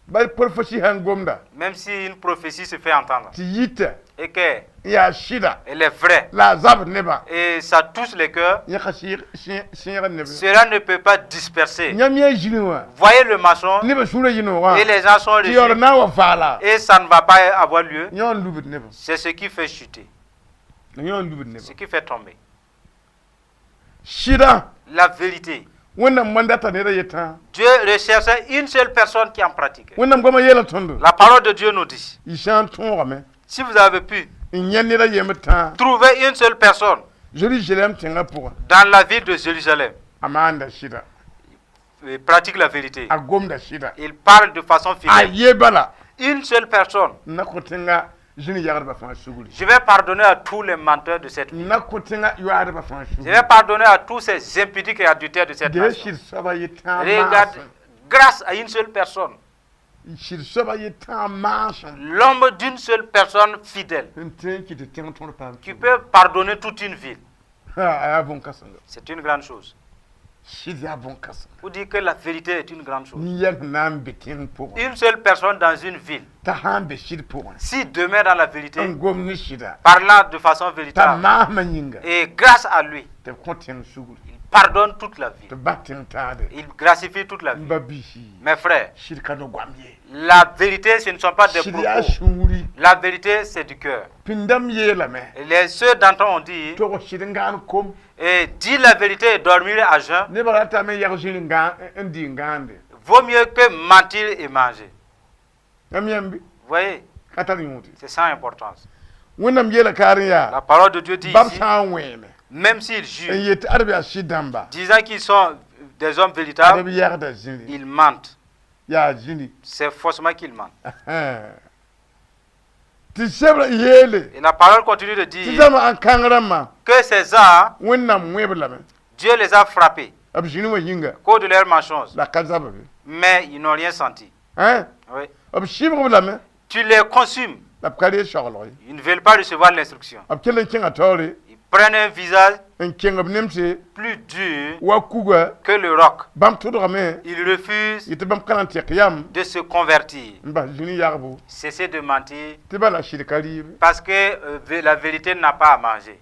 bal prophétie sãn gomda
même si une prophétie se fait entendre
tɩ yita
et qu'elle
n yaa sɩda
est vraie
la a zabd nebã
et ça touche les cœurs,
yẽ ka sẽegd neb.
Cela ne peut pas disperser.
Yãmb yã zĩni wã
Voyez le mensonge
nebã sũurã yĩnoogã
et les gens sont
tɩ yaool
réjouis
na n wa faala
et ça ne va pas avoir lieu.
Yõ n lubd nebã.
C'est ce qui fait chuter,
La yõ n lubd nebã.
Ce qui fait tomber.
Sɩda
La vérité.
Wẽnnaam moan data ned a yetã.
Dieu recherche une seule personne qui en pratique.
Wẽnnaam goamã yeela tõndo
La parole de Dieu nous dit,
y sã n tõogame
si vous avez pu
n yẽ ned a yembd tã
trouver une seule personne
Zerusalem tẽngã pʋgã
dans la ville de Jérusalem,
a maanda sɩda
il pratique la vérité.
A gomda sɩda
Il parle de façon
a
fidèle.
ye bala
Une seule personne.
N na kõ tẽnga zĩni yagdbã fãa sugri.
Je vais pardonner à tous les menteurs de cette ville.
N na kõ tẽnga yoaadbã fãa
Je
sugri.
vais pardonner à tous ces impudiques et adultères de cette
Ges
nation.
sɩd soaba yetã
Regarde,
maasem.
grâce à une seule personne,
Sɩd soaba yetã maasem
l'homme d'une seule personne fidèle,
n tõe n kɩ tɩ tẽng tõr paam.
qui peut pardonner toute une ville.
A yaa bõn-kãsenga.
C'est une grande chose.
Sɩd yaa bõn-kãsenga.
Pour dire que la vérité est une grande chose.
Nin-yɛl sẽn na n be tẽng pʋgẽ
Une seule personne dans une ville,
t'a sã n be sɩd pʋgẽ
si demeure dans la vérité,
n gom ne sɩda
parlant de façon
t'a
véritable,
maasmã yĩnga
et grâce à lui,
tɩ b kõ tẽng sugri
il pardonne toute la ville.
Tɩ b bas tẽng taade.
Il gracifie toute la
N
ville.
ba biisi
Mes frères,
sɩd ka no-goam ye.
La vérité, ce ne sont pas des
Sɩd yaa
propos.
sũuri.
La vérité, c'est du cœur.
Pĩndame yeelame
Et les ceux d'antan ont dit,
tog sɩd n gãan kom
et dis la vérité et dormir à jeun,
nebã ratame yag zĩr n gã n dɩ n gãande.
Vaut mieux que mentir et manger.
Yãmb yãmbi
Vous voyez,
ka tar yõode.
C'est sans importance.
Wẽnnaam yeela kaar n yaa
La parole de Dieu dit
bab
ici,
sã n wẽeme
même s'ils
n
jurent,
yet ad b yaa sɩd dãmba
disant qu'ils sont des hommes
ad
véritables,
b yagda zĩri
ils mentent.
Yaa zĩri.
C'est faussement qu'ils mentent.
Tɩ sebra yeele
Et la parole continue de
tɩ
dire
zãma n kãng rãmbã
que ces gens,
Wẽnnaam wẽb lame
Dieu les a frappés
b zĩni wã yĩnga
à cause de leurs mensonges,
la ka zaba be.
Mais ils n'ont rien senti.
Hein?
Oui.
B sɩbg b lame
Tu les consumes,
la b ka reeg shaglg ye.
Ils ne veulent pas recevoir l'instruction.
B kell n kẽnga taoore
Ils prennent un visage
n kẽng b nemse
plus dur
wa kuga
que le roc.
Bãmb tʋdgame
Ils refusent
yetɩ bãmb ka na n tɛk yam
de se convertir.
N bas zĩni yagbo
Cessez de mentir
tɩ bala sɩd ka rɩɩbe.
parce que la vérité n'a pas à manger.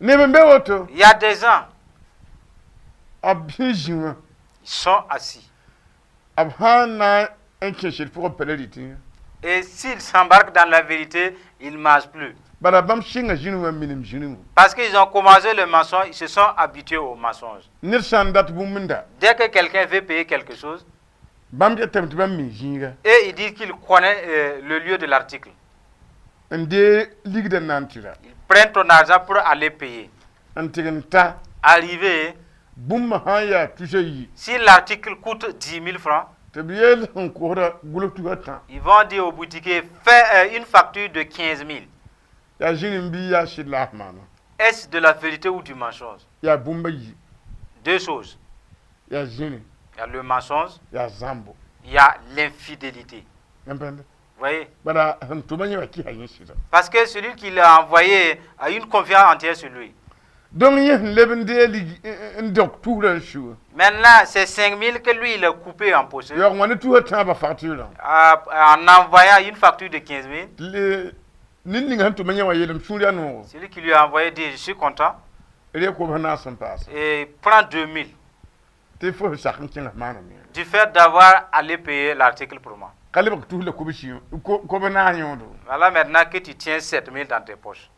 Neb n be woto
Il y a des gens,
b sẽn zĩ wã
ils sont assis.
B sã n na n kẽ sɩd pʋgẽ pa la rɩtẽ.
Et s'ils s'embarquent dans la vérité, ils ne mangent plus.
Bala bãmb sɩnga zĩni wã n minim zĩni wã.
Parce qu'ils ont commencé le mensonge, ils se sont habitués au mensonge.
Ned sã n dat bũmb n da
Dès que quelqu'un veut payer quelque chose,
bãmb yetame tɩ bãmb mi zĩiga
et ils disent qu'il connaît le lieu de l'article.
N dee ligdã na n tɩra
Ils prennent ton argent pour aller payer.
N tɩg n ta
Arrivé,
bũmb sã n yaa tusa yi
si l'article coûte 10 000 francs,
tɩ b yeel sẽn kosda gʋls tusa tã
ils vont dire au boutiquier, fais une facture de 15 000.
Yaa zĩni n bɩ yaa sɩd la f maana.
Est-ce de la vérité ou du mensonge?
Yaa bũmba yi.
Deux choses.
Yaa zĩni
Il y a le mensonge,
yaa zãmbo.
Il y a l'infidélité.
Yãmb pẽnda
Vous voyez?
Bala sẽn tʋma yẽ wã kɩsa yẽ sɩda.
Parce que celui qui l'a envoyé a une confiance entière sur lui.
Donc yẽ sẽn leb n dee lig n dog tusrã n sua.
Maintenant, c'est 5 000 que lui, il a coupé en poche.
Yaoog wã ne tusa tãabã facture.
En envoyant une facture de 15 000.
Ned ninga sẽn tʋm yẽ wã yeelem sũur yaa noogo.
Celui qui lui a envoyé dit, je suis content.
Ree kobs naas sẽn paase.
Et prends 2 000.
Tɩ fo sẽn sak n kẽngs maana me.
Du fait d'avoir allé payer l'article pour moi.
Ka lebg tus la kobs naas yõodo.
Voilà maintenant que tu tiens 7 000 dans tes poches.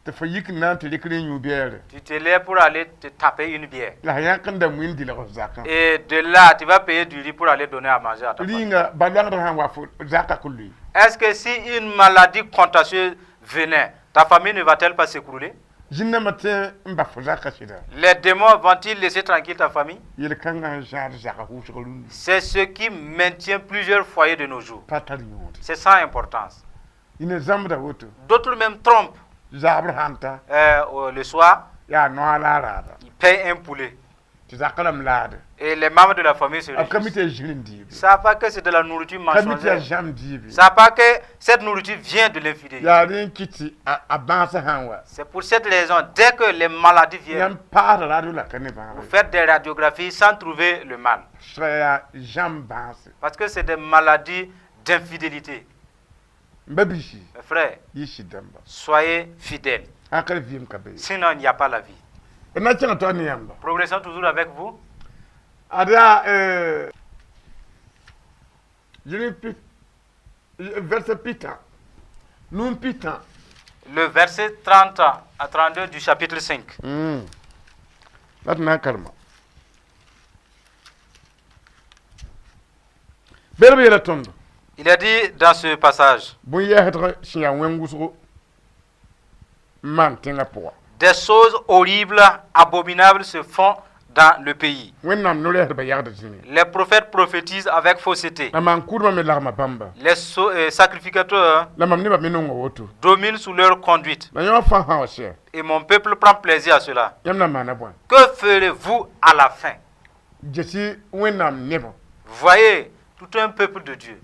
Tɩ fo yik n na n tɩ rɩk rẽ yũ biɛɛre.
Tu te lèves pour aller te taper une bière.
La yãk n da wĩn dɩlg f zakã.
Et de là, tu vas payer du riz pour aller donner à manger à ta famille.
Rĩnga ba-loagdã sã n wa fo zaka k lʋɩ.
Est-ce que si une maladie contagieuse venait, ta famille ne va-t-elle pas s'écrouler?
Zĩn-dãmbã tẽ n bas fo zaka sɩda.
Les démons vont-ils laisser tranquille ta famille?
Yel-kãngã n zãad zaka wʋsg rũndã.
C'est ce qui maintient plusieurs foyers de nos jours.
Pa tar yõod.
C'est sans importance.
Yĩn zãmbda woto.
D'autres même trompent.
Zabr sãn ta.
Le soir,
Yaa noa la a raada.
ils payent un poulet.
Tɩ zakã rãmb laade.
Et les membres de la famille se
B ka mi
réjouissent.
tɩ yaa zĩr n diibe.
Ils ne savent pas que c'est de la nourriture
Ka mi tɩ yaa
mensongère.
zãm diibe.
Ils ne savent pas que cette nourriture vient de l'infidélité.
Yaa rẽ n kɩt tɩ a bãasã sã n wa.
C'est pour cette raison, dès que les maladies viennent,
Yãmb paasda radio la ka ne
vous
bãagre.
faites des radiographies sans trouver le mal.
Sã yaa zãm bãase.
Parce que c'est des maladies d'infidélité.
M ba biisi.
Mes frères,
Yɩ sɩd dãmba.
soyez fidèles.
Sãn ka vɩɩm ka be.
Sinon, il n'y a pas la vie.
D na kẽng tao ne yãmba.
Progressons toujours avec vous.
Ad yaa Jérémie verset pitã num pitã.
Le verset 30 à 32 du chapitre 5.
La tɩ na n karema bel b yeela tõndo.
Il est dit dans ce passage,
Bõn-yɛɛsdg sẽn yaa wẽn wʋsgo n maan tẽngã pʋga.
Des choses horribles, abominables se font dans le pays.
Wẽnnaam no-rɛɛsdbã yagd zĩni.
Les prophètes prophétisent avec fausseté.
La maan-kʋʋdbã me lagma bãmba.
Les sacrificateurs
La mam nebã me nonga woto.
Dominent sous leur conduite.
La yõ fãa sã wa sɛ.
Et mon peuple prend plaisir à cela.
Yãmb na maana bõe?
Que ferez-vous à la fin?
Ges-y Wẽnnaam nebã.
Voyez, tout un peuple de Dieu,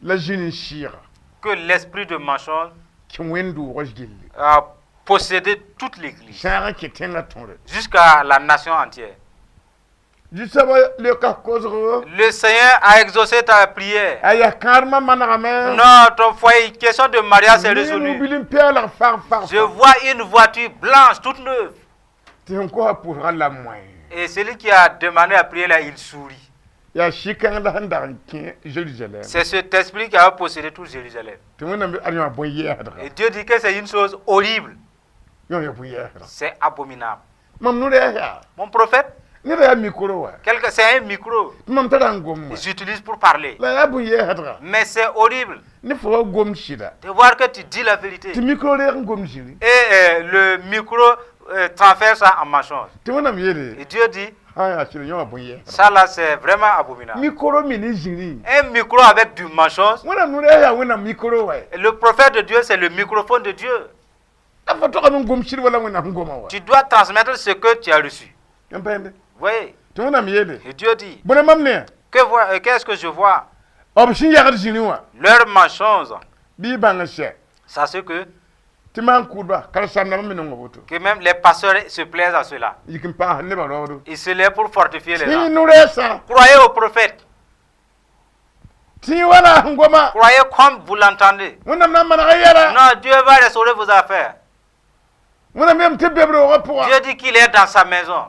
La zĩn n sɩɩga.
Que l'esprit de mensonge
Kẽ wẽnd-doogã gilli.
A possédé toute l'église,
Sãag n kẽ tẽngã tõre.
Jusqu'à la nation entière.
Zu-soabã leoka kosgo.
Le Seigneur a exaucé ta prière.
A yaa kãadmã manegame.
Non, ton foyer, question de mariage, c'est résolu.
Bil n peelg fag fag.
Je vois une voiture blanche, toute neuve.
Tɩ sẽn kosa pʋʋsgã la moẽ.
Et celui qui a demandé à prier là, il sourit.
Yaa sɩ-kãng la sẽn dag n kẽ Zerusalem.
C'est cet esprit qui a possédé tout Jérusalem.
Tɩ Wẽnnaam ad yõ bõn-yɛɛsdga.
Et Dieu dit que c'est une chose horrible.
Yõ ya bõn-yɛɛsdga.
C'est abominable.
Mam no-rɛɛs yaa.
Mon prophète,
Ned yaa micro wa.
C'est un micro.
Tɩ mam tara n gom wa.
Ils utilisent pour parler.
La yaa bõn-yɛɛsdga.
Mais c'est horrible
Ne fo wa gom sɩda.
De voir que tu dis la vérité.
Tɩ micro reeg n gom zĩri.
Et le micro transfère ça en mensonge.
Tɩ Wẽnnaam yeele.
Et Dieu dit,
Sã yaa sɩd yõ wa bõn-yɛɛsdga.
Ça là, c'est vraiment abominable.
Micro me ne zĩri.
Un micro avec du mensonge.
Wẽnnaam no-rɛɛs yaa Wẽnnaam micro wa.
Le prophète de Dieu, c'est le microphone de Dieu.
La fo togame n gom sɩd wala Wẽnnaam goma wa.
Tu dois transmettre ce que tu as reçu.
Yãmb pa yẽnde.
Voyez.
Tɩ Wẽnnaam yeele.
Et Dieu dit,
Bõe mam ne.
Qu'est-ce que je vois?
B sẽn yagd zĩri wã.
Leur mensonge.
Bɩ y bãng n sɛ.
Sachez que,
Tɩ maan-kʋʋdba karen-saamdãmbã me nonga woto.
Que même les pasteurs se plaisent à cela.
Yik n paas nebã raoodo.
Ils se lèvent pour fortifier les
Tɩ
gens.
no-rɛɛsã.
Croyez au prophète.
Tɩ wala sẽn goma.
Croyez comme vous l'entendez.
Wẽnnaam na n manega yɛla.
Non, Dieu va restaurer vos affaires.
Wẽnnaam yam tɩ be b roogã pʋga.
Dieu dit qu'il est dans sa maison.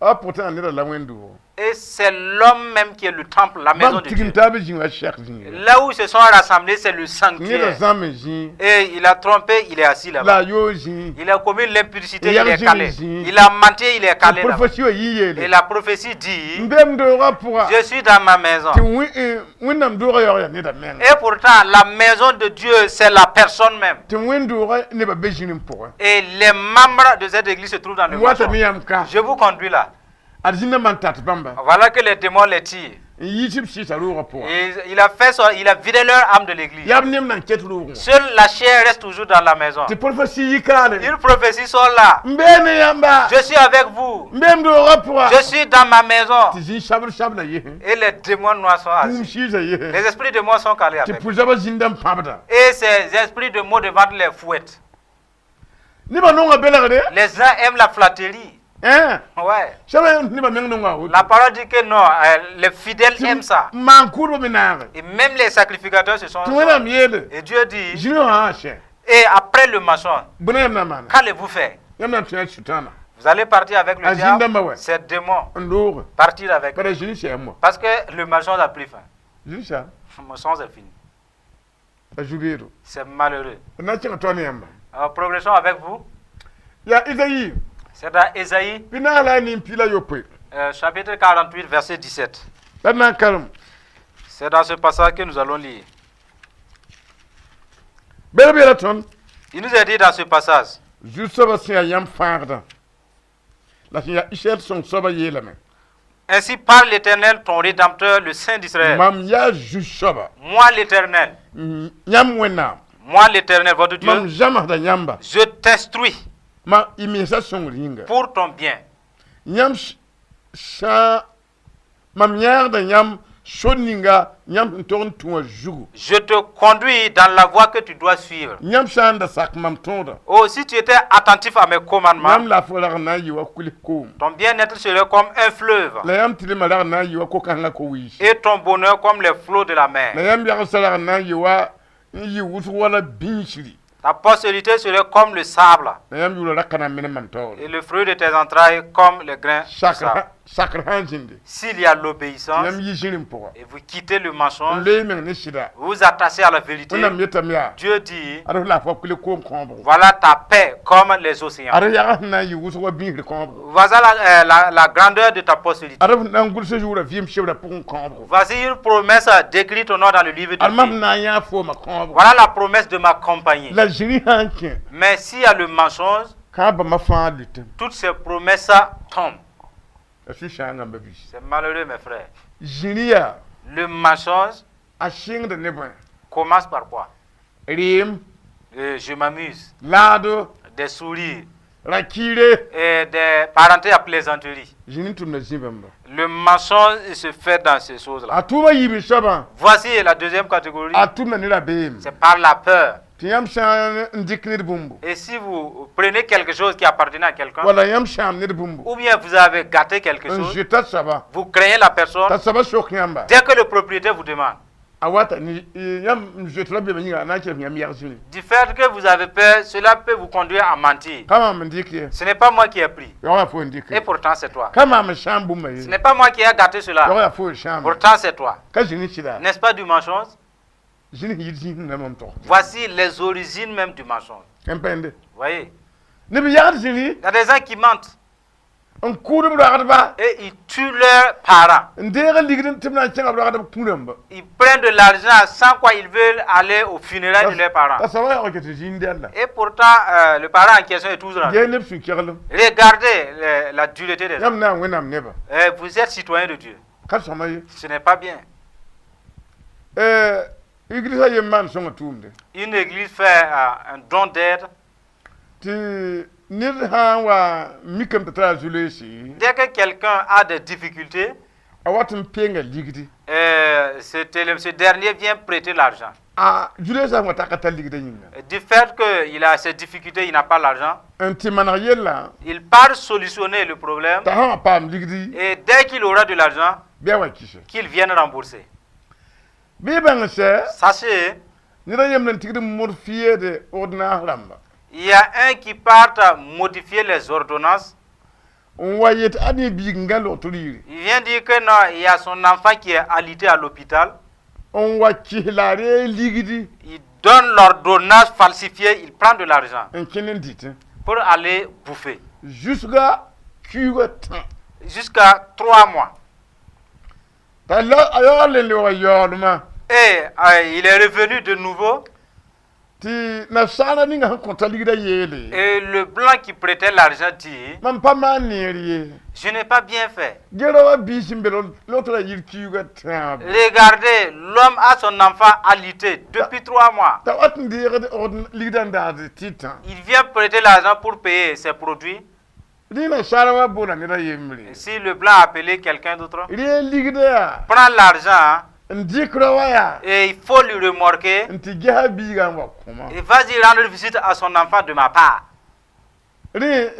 A pourtant neda la wẽnd-doogã.
Et c'est l'homme même qui est le temple, la maison
Bãmb
de Dieu.
tigim taab zĩ wa sɛk zĩnga.
Là où ils se sont rassemblés, c'est le
Neda
sanctuaire.
zãm n zĩ.
Et il a trompé, il est assis
La
là-bas.
a yoog zĩ.
Il a commis l'impudicité,
Et
il est
Yagzin
calé.
ici.
Il a menti, il est calé là-bas.
Prophétie wã yɩ
Et
yeele.
la prophétie dit,
N be m doogã pʋga.
je suis dans ma maison.
Tɩ Wẽnnaam doogã yaoog yaa neda menga.
Et pourtant, la maison de Dieu, c'est la personne même.
Tɩ wẽnd-doogã nebã be zĩr n pʋgẽ.
Et les membres de cette église se trouvent dans le
N watame
mensonge.
yãmb ka.
Je vous conduis là.
Ad zĩnda man tat bãmba.
Voilà que les démons les tirent.
N yiis b sɩɩsa roogã pʋga.
Et il a vidé leur âme de l'église.
Yaa b nem na n ket roogẽ wã.
Seule la chair reste toujours dans la maison.
Tɩ prophétie yɩ kaale.
Une prophétie sort là.
N bee ne yãmba.
Je suis avec vous.
N be m doogã pʋga.
Je suis dans ma maison.
Tɩ zĩ sabr sabla yesẽ.
Et les démons noirs sont
Kũum
assis.
sɩɩsa yesẽ.
Les esprits de mort sont calés
Tɩ
avec.
pʋ-zabã zĩnda n pãbda.
Et ces esprits de maux de ventre les fouettent.
Nebã nonga belgre.
Les gens aiment la flatterie.
Hein?
Ouais.
Sẽba nebã meng nonga woto.
La parole dit que non, les fidèles aiment ça.
Maan-kʋʋdbã me naage.
Et même les sacrificateurs se sont.
Tɩ Wẽnnaam yeele.
Et Dieu dit,
Zĩri wã sã n sɛ.
Et après le mensonge,
Bõe yãmb na n maana?
Qu'allez-vous faire?
Yãmb na n tõe a sʋtãana.
Vous allez partir avec le
Ah,
diable,
zĩn-dãmbã wɛ.
ces démons,
N looge.
Partir avec.
Bara zĩri sɛɛm wa.
Parce que le mensonge a pris fin.
Zĩri sã.
Le mensonge est fini.
A zu-beedo.
C'est malheureux.
D na n kẽnga taoor ne yãmba.
Alors, progressons avec vous.
Yaa Izayi.
C'est dans Ésaïe,
41.
Chapitre 48, verset 17.
La d na n karem.
C'est dans ce passage que nous allons lire.
Bel b yeela tõnd.
Il nous est dit dans ce passage,
Zu-soabã sẽn yaa yãmb fãagdã la sẽn yaa Israɛl sõng soabã yeelame.
Ainsi parle l'Éternel, ton Rédempteur, le Saint d'Israël.
Mam yaa zu-soaba.
Moi l'Éternel,
Yãmb Wẽnnaam.
Moi l'Éternel, votre Dieu,
Mam zãmsda yãmba.
Je t'instruis
Ma y mensã sõngr yĩnga.
Pour ton bien.
Yãmb sã mam yãagda yãmb sor ninga yãmb sẽn tog n tũ wã zugu.
Je te conduis dans la voie que tu dois suivre.
Yãmb sã n da sak mam tõoda.
Oh, si tu étais attentif à mes commandements,
Yãmb laafɩ rag n na n yɩ wa kuls koom.
Ton bien-être serait comme un fleuve
La yãmb tɩrlmã rag n na n yɩ wa ko-kãngã ko-wiisi.
Et ton bonheur comme les flots de la mer.
La yãmb yagsã rag n na n yɩ wa n yɩ wʋsg wala bĩnsri.
Ta postérité serait comme le sable
La yãmb yʋʋra ra ka na n menem mam taoore.
Et le fruit de tes entrailles comme les grains de sable.
Sakr sã n zĩnde.
S'il y a l'obéissance
Yãmb yi zĩrim pʋga.
Et vous quittez le
N
mensonge,
loe meng ne sɩda.
Vous vous attachez à la vérité,
Wẽnnaam yetame yaa.
Dieu dit,
Ad f laafɩ wa kuls koom kãobgo.
Voilà ta paix comme les océans.
Ad f yag sẽn na n yɩ wʋsg wa bĩsr kãobgo.
Voici la grandeur de ta postérité.
Ad f na n gʋlsa yʋʋra vɩɩm sebrã pʋgẽ kãobgo.
Voici une promesse décrite ton nom dans le livre de
Ad mam
vie.
na n yã foomã kãobgo.
Voilà la promesse de ma compagnie.
La zĩri sã n kẽ.
Mais s'il y a le mensonge,
Kãab bãmba fãa lʋtame.
Toutes ces promesses tombent.
La sũ-sãangã ba-biis.
C'est malheureux, mes frères.
Zĩri yaa.
Le mensonge
A sɩngda ne bõe?
Commence par quoi?
Reem.
Je m'amuse.
Laado.
Des sourires.
Ra-kiire.
Et des parentés à plaisanterie.
Zĩri n tʋmda zĩ-bãmba.
Le mensonge se fait dans ces choses-là.
A tʋʋma yiib soabã.
Voici la deuxième catégorie.
A tʋmda ne rabeem.
C'est par la peur.
Tɩ yãmb sã n dɩk ned bũmbu.
Et si vous prenez quelque chose qui appartenait à quelqu'un,
Wala yãmb sãam ned bũmbu.
Ou bien vous avez gâté quelque
N
chose,
zoeta soaba.
Vous craignez la personne,
T'a soaba sok yãmba.
Dès que le propriétaire vous demande,
A wata ni yãmb n zoet rabeemã yĩnga a na n kelg yãmb yag zĩri.
Du fait que vous avez peur, cela peut vous conduire à mentir.
Ka maam n dɩk ye.
Ce n'est pas moi qui ai pris.
Yaoog yaa fo n dɩk
Et
ye.
pourtant, c'est toi.
Ka maam n sãam bũmba ye.
Ce n'est pas moi qui ai gâté cela.
Yaoog yaa fo n sãam.
Pourtant, c'est toi.
Ka zĩni sɩda.
N'est-ce pas du mensonge?
Zĩni sẽn yit zĩisẽ na mam tog.
Voici les origines même du mensonge.
N pẽnde.
Voyez?
Neb yagd zĩri.
Il y a des gens qui mentent
N kʋʋd b roagdba.
Et ils tuent leurs parents.
N deeg n ligd tɩ b na n kẽnga b roagdb kũ rãmba.
Ils prennent de l'argent sans quoi ils veulent aller au funérailles de leurs parents.
T'a soaba yaoog ket tɩ zĩnd dɛlla.
Et pourtant, le parent en question est toujours en vie.
Yaa neb sũ-keglem.
Regardez la dureté des gens.
Yãmb na n Wẽnnaam neba.
Vous êtes citoyen de Dieu.
Ka sõma ye.
Ce n'est pas bien.
Église yem maan sõnga tʋʋmde.
Une église fait un don d'aide.
Tɩ ned sã n wa mikame t'a tara zu-loeese.
Dès que quelqu'un a des difficultés,
A wat n peenga ligdi.
Ce dernier vient prêter l'argent.
A zu-loeesã sẽn wa tak tar ligdã yĩnga.
Du fait qu'il a ces difficultés, il n'a pas l'argent,
N tɩ maneg yella.
Il part solutionner le problème.
T'a sã n wa paam ligdi.
Et dès qu'il aura de l'argent,
Bɩ a wa kɩse.
Qu'il vienne rembourser.
Bɩ bãng sɛ.
Sachez,
Ned a yemd n tigd n modifier ordonnance rãmba.
Il y a un qui part modifier les ordonnances.
N wa yet ad ne biig n gã log-tɩ yiri.
Il vient dire que non, il y a son enfant qui est alité à l'hôpital.
N wa kɩs la a reeg ligdi.
Il donne l'ordonnance falsifiée, il prend de l'argent
N kẽnd n dɩtẽ.
Pour aller bouffer.
Jusqu'à kiuugã tã.
Jusqu'à 3 mois.
T'a la a yaool n lebg yaoolmã.
Et il est revenu de nouveau.
Tɩ nasaara ninga sẽn kõta ligdã yeele.
Et le blanc qui prêtait l'argent dit,
Mam pa maan neer ye.
Je n'ai pas bien fait.
Gera wa biis sẽn be log-tɩ yir kiuugã tãabo.
Regardez, l'homme a son enfant alité depuis 3 mois.
T'a wat n deegd ligdã n daasd tɩtã.
Il vient prêter l'argent pour payer ses produits.
Rẽ nasaara wa boona ned a yembre.
Si le blanc a appelé quelqu'un d'autre,
Rẽ ligdã yaa.
Prend l'argent
N dɩk ra wa yaa.
Et il faut lui remorquer.
N tɩ gesa biigã n wa kõ-ma.
Et vas-y rendre visite à son enfant de ma part.
Rẽ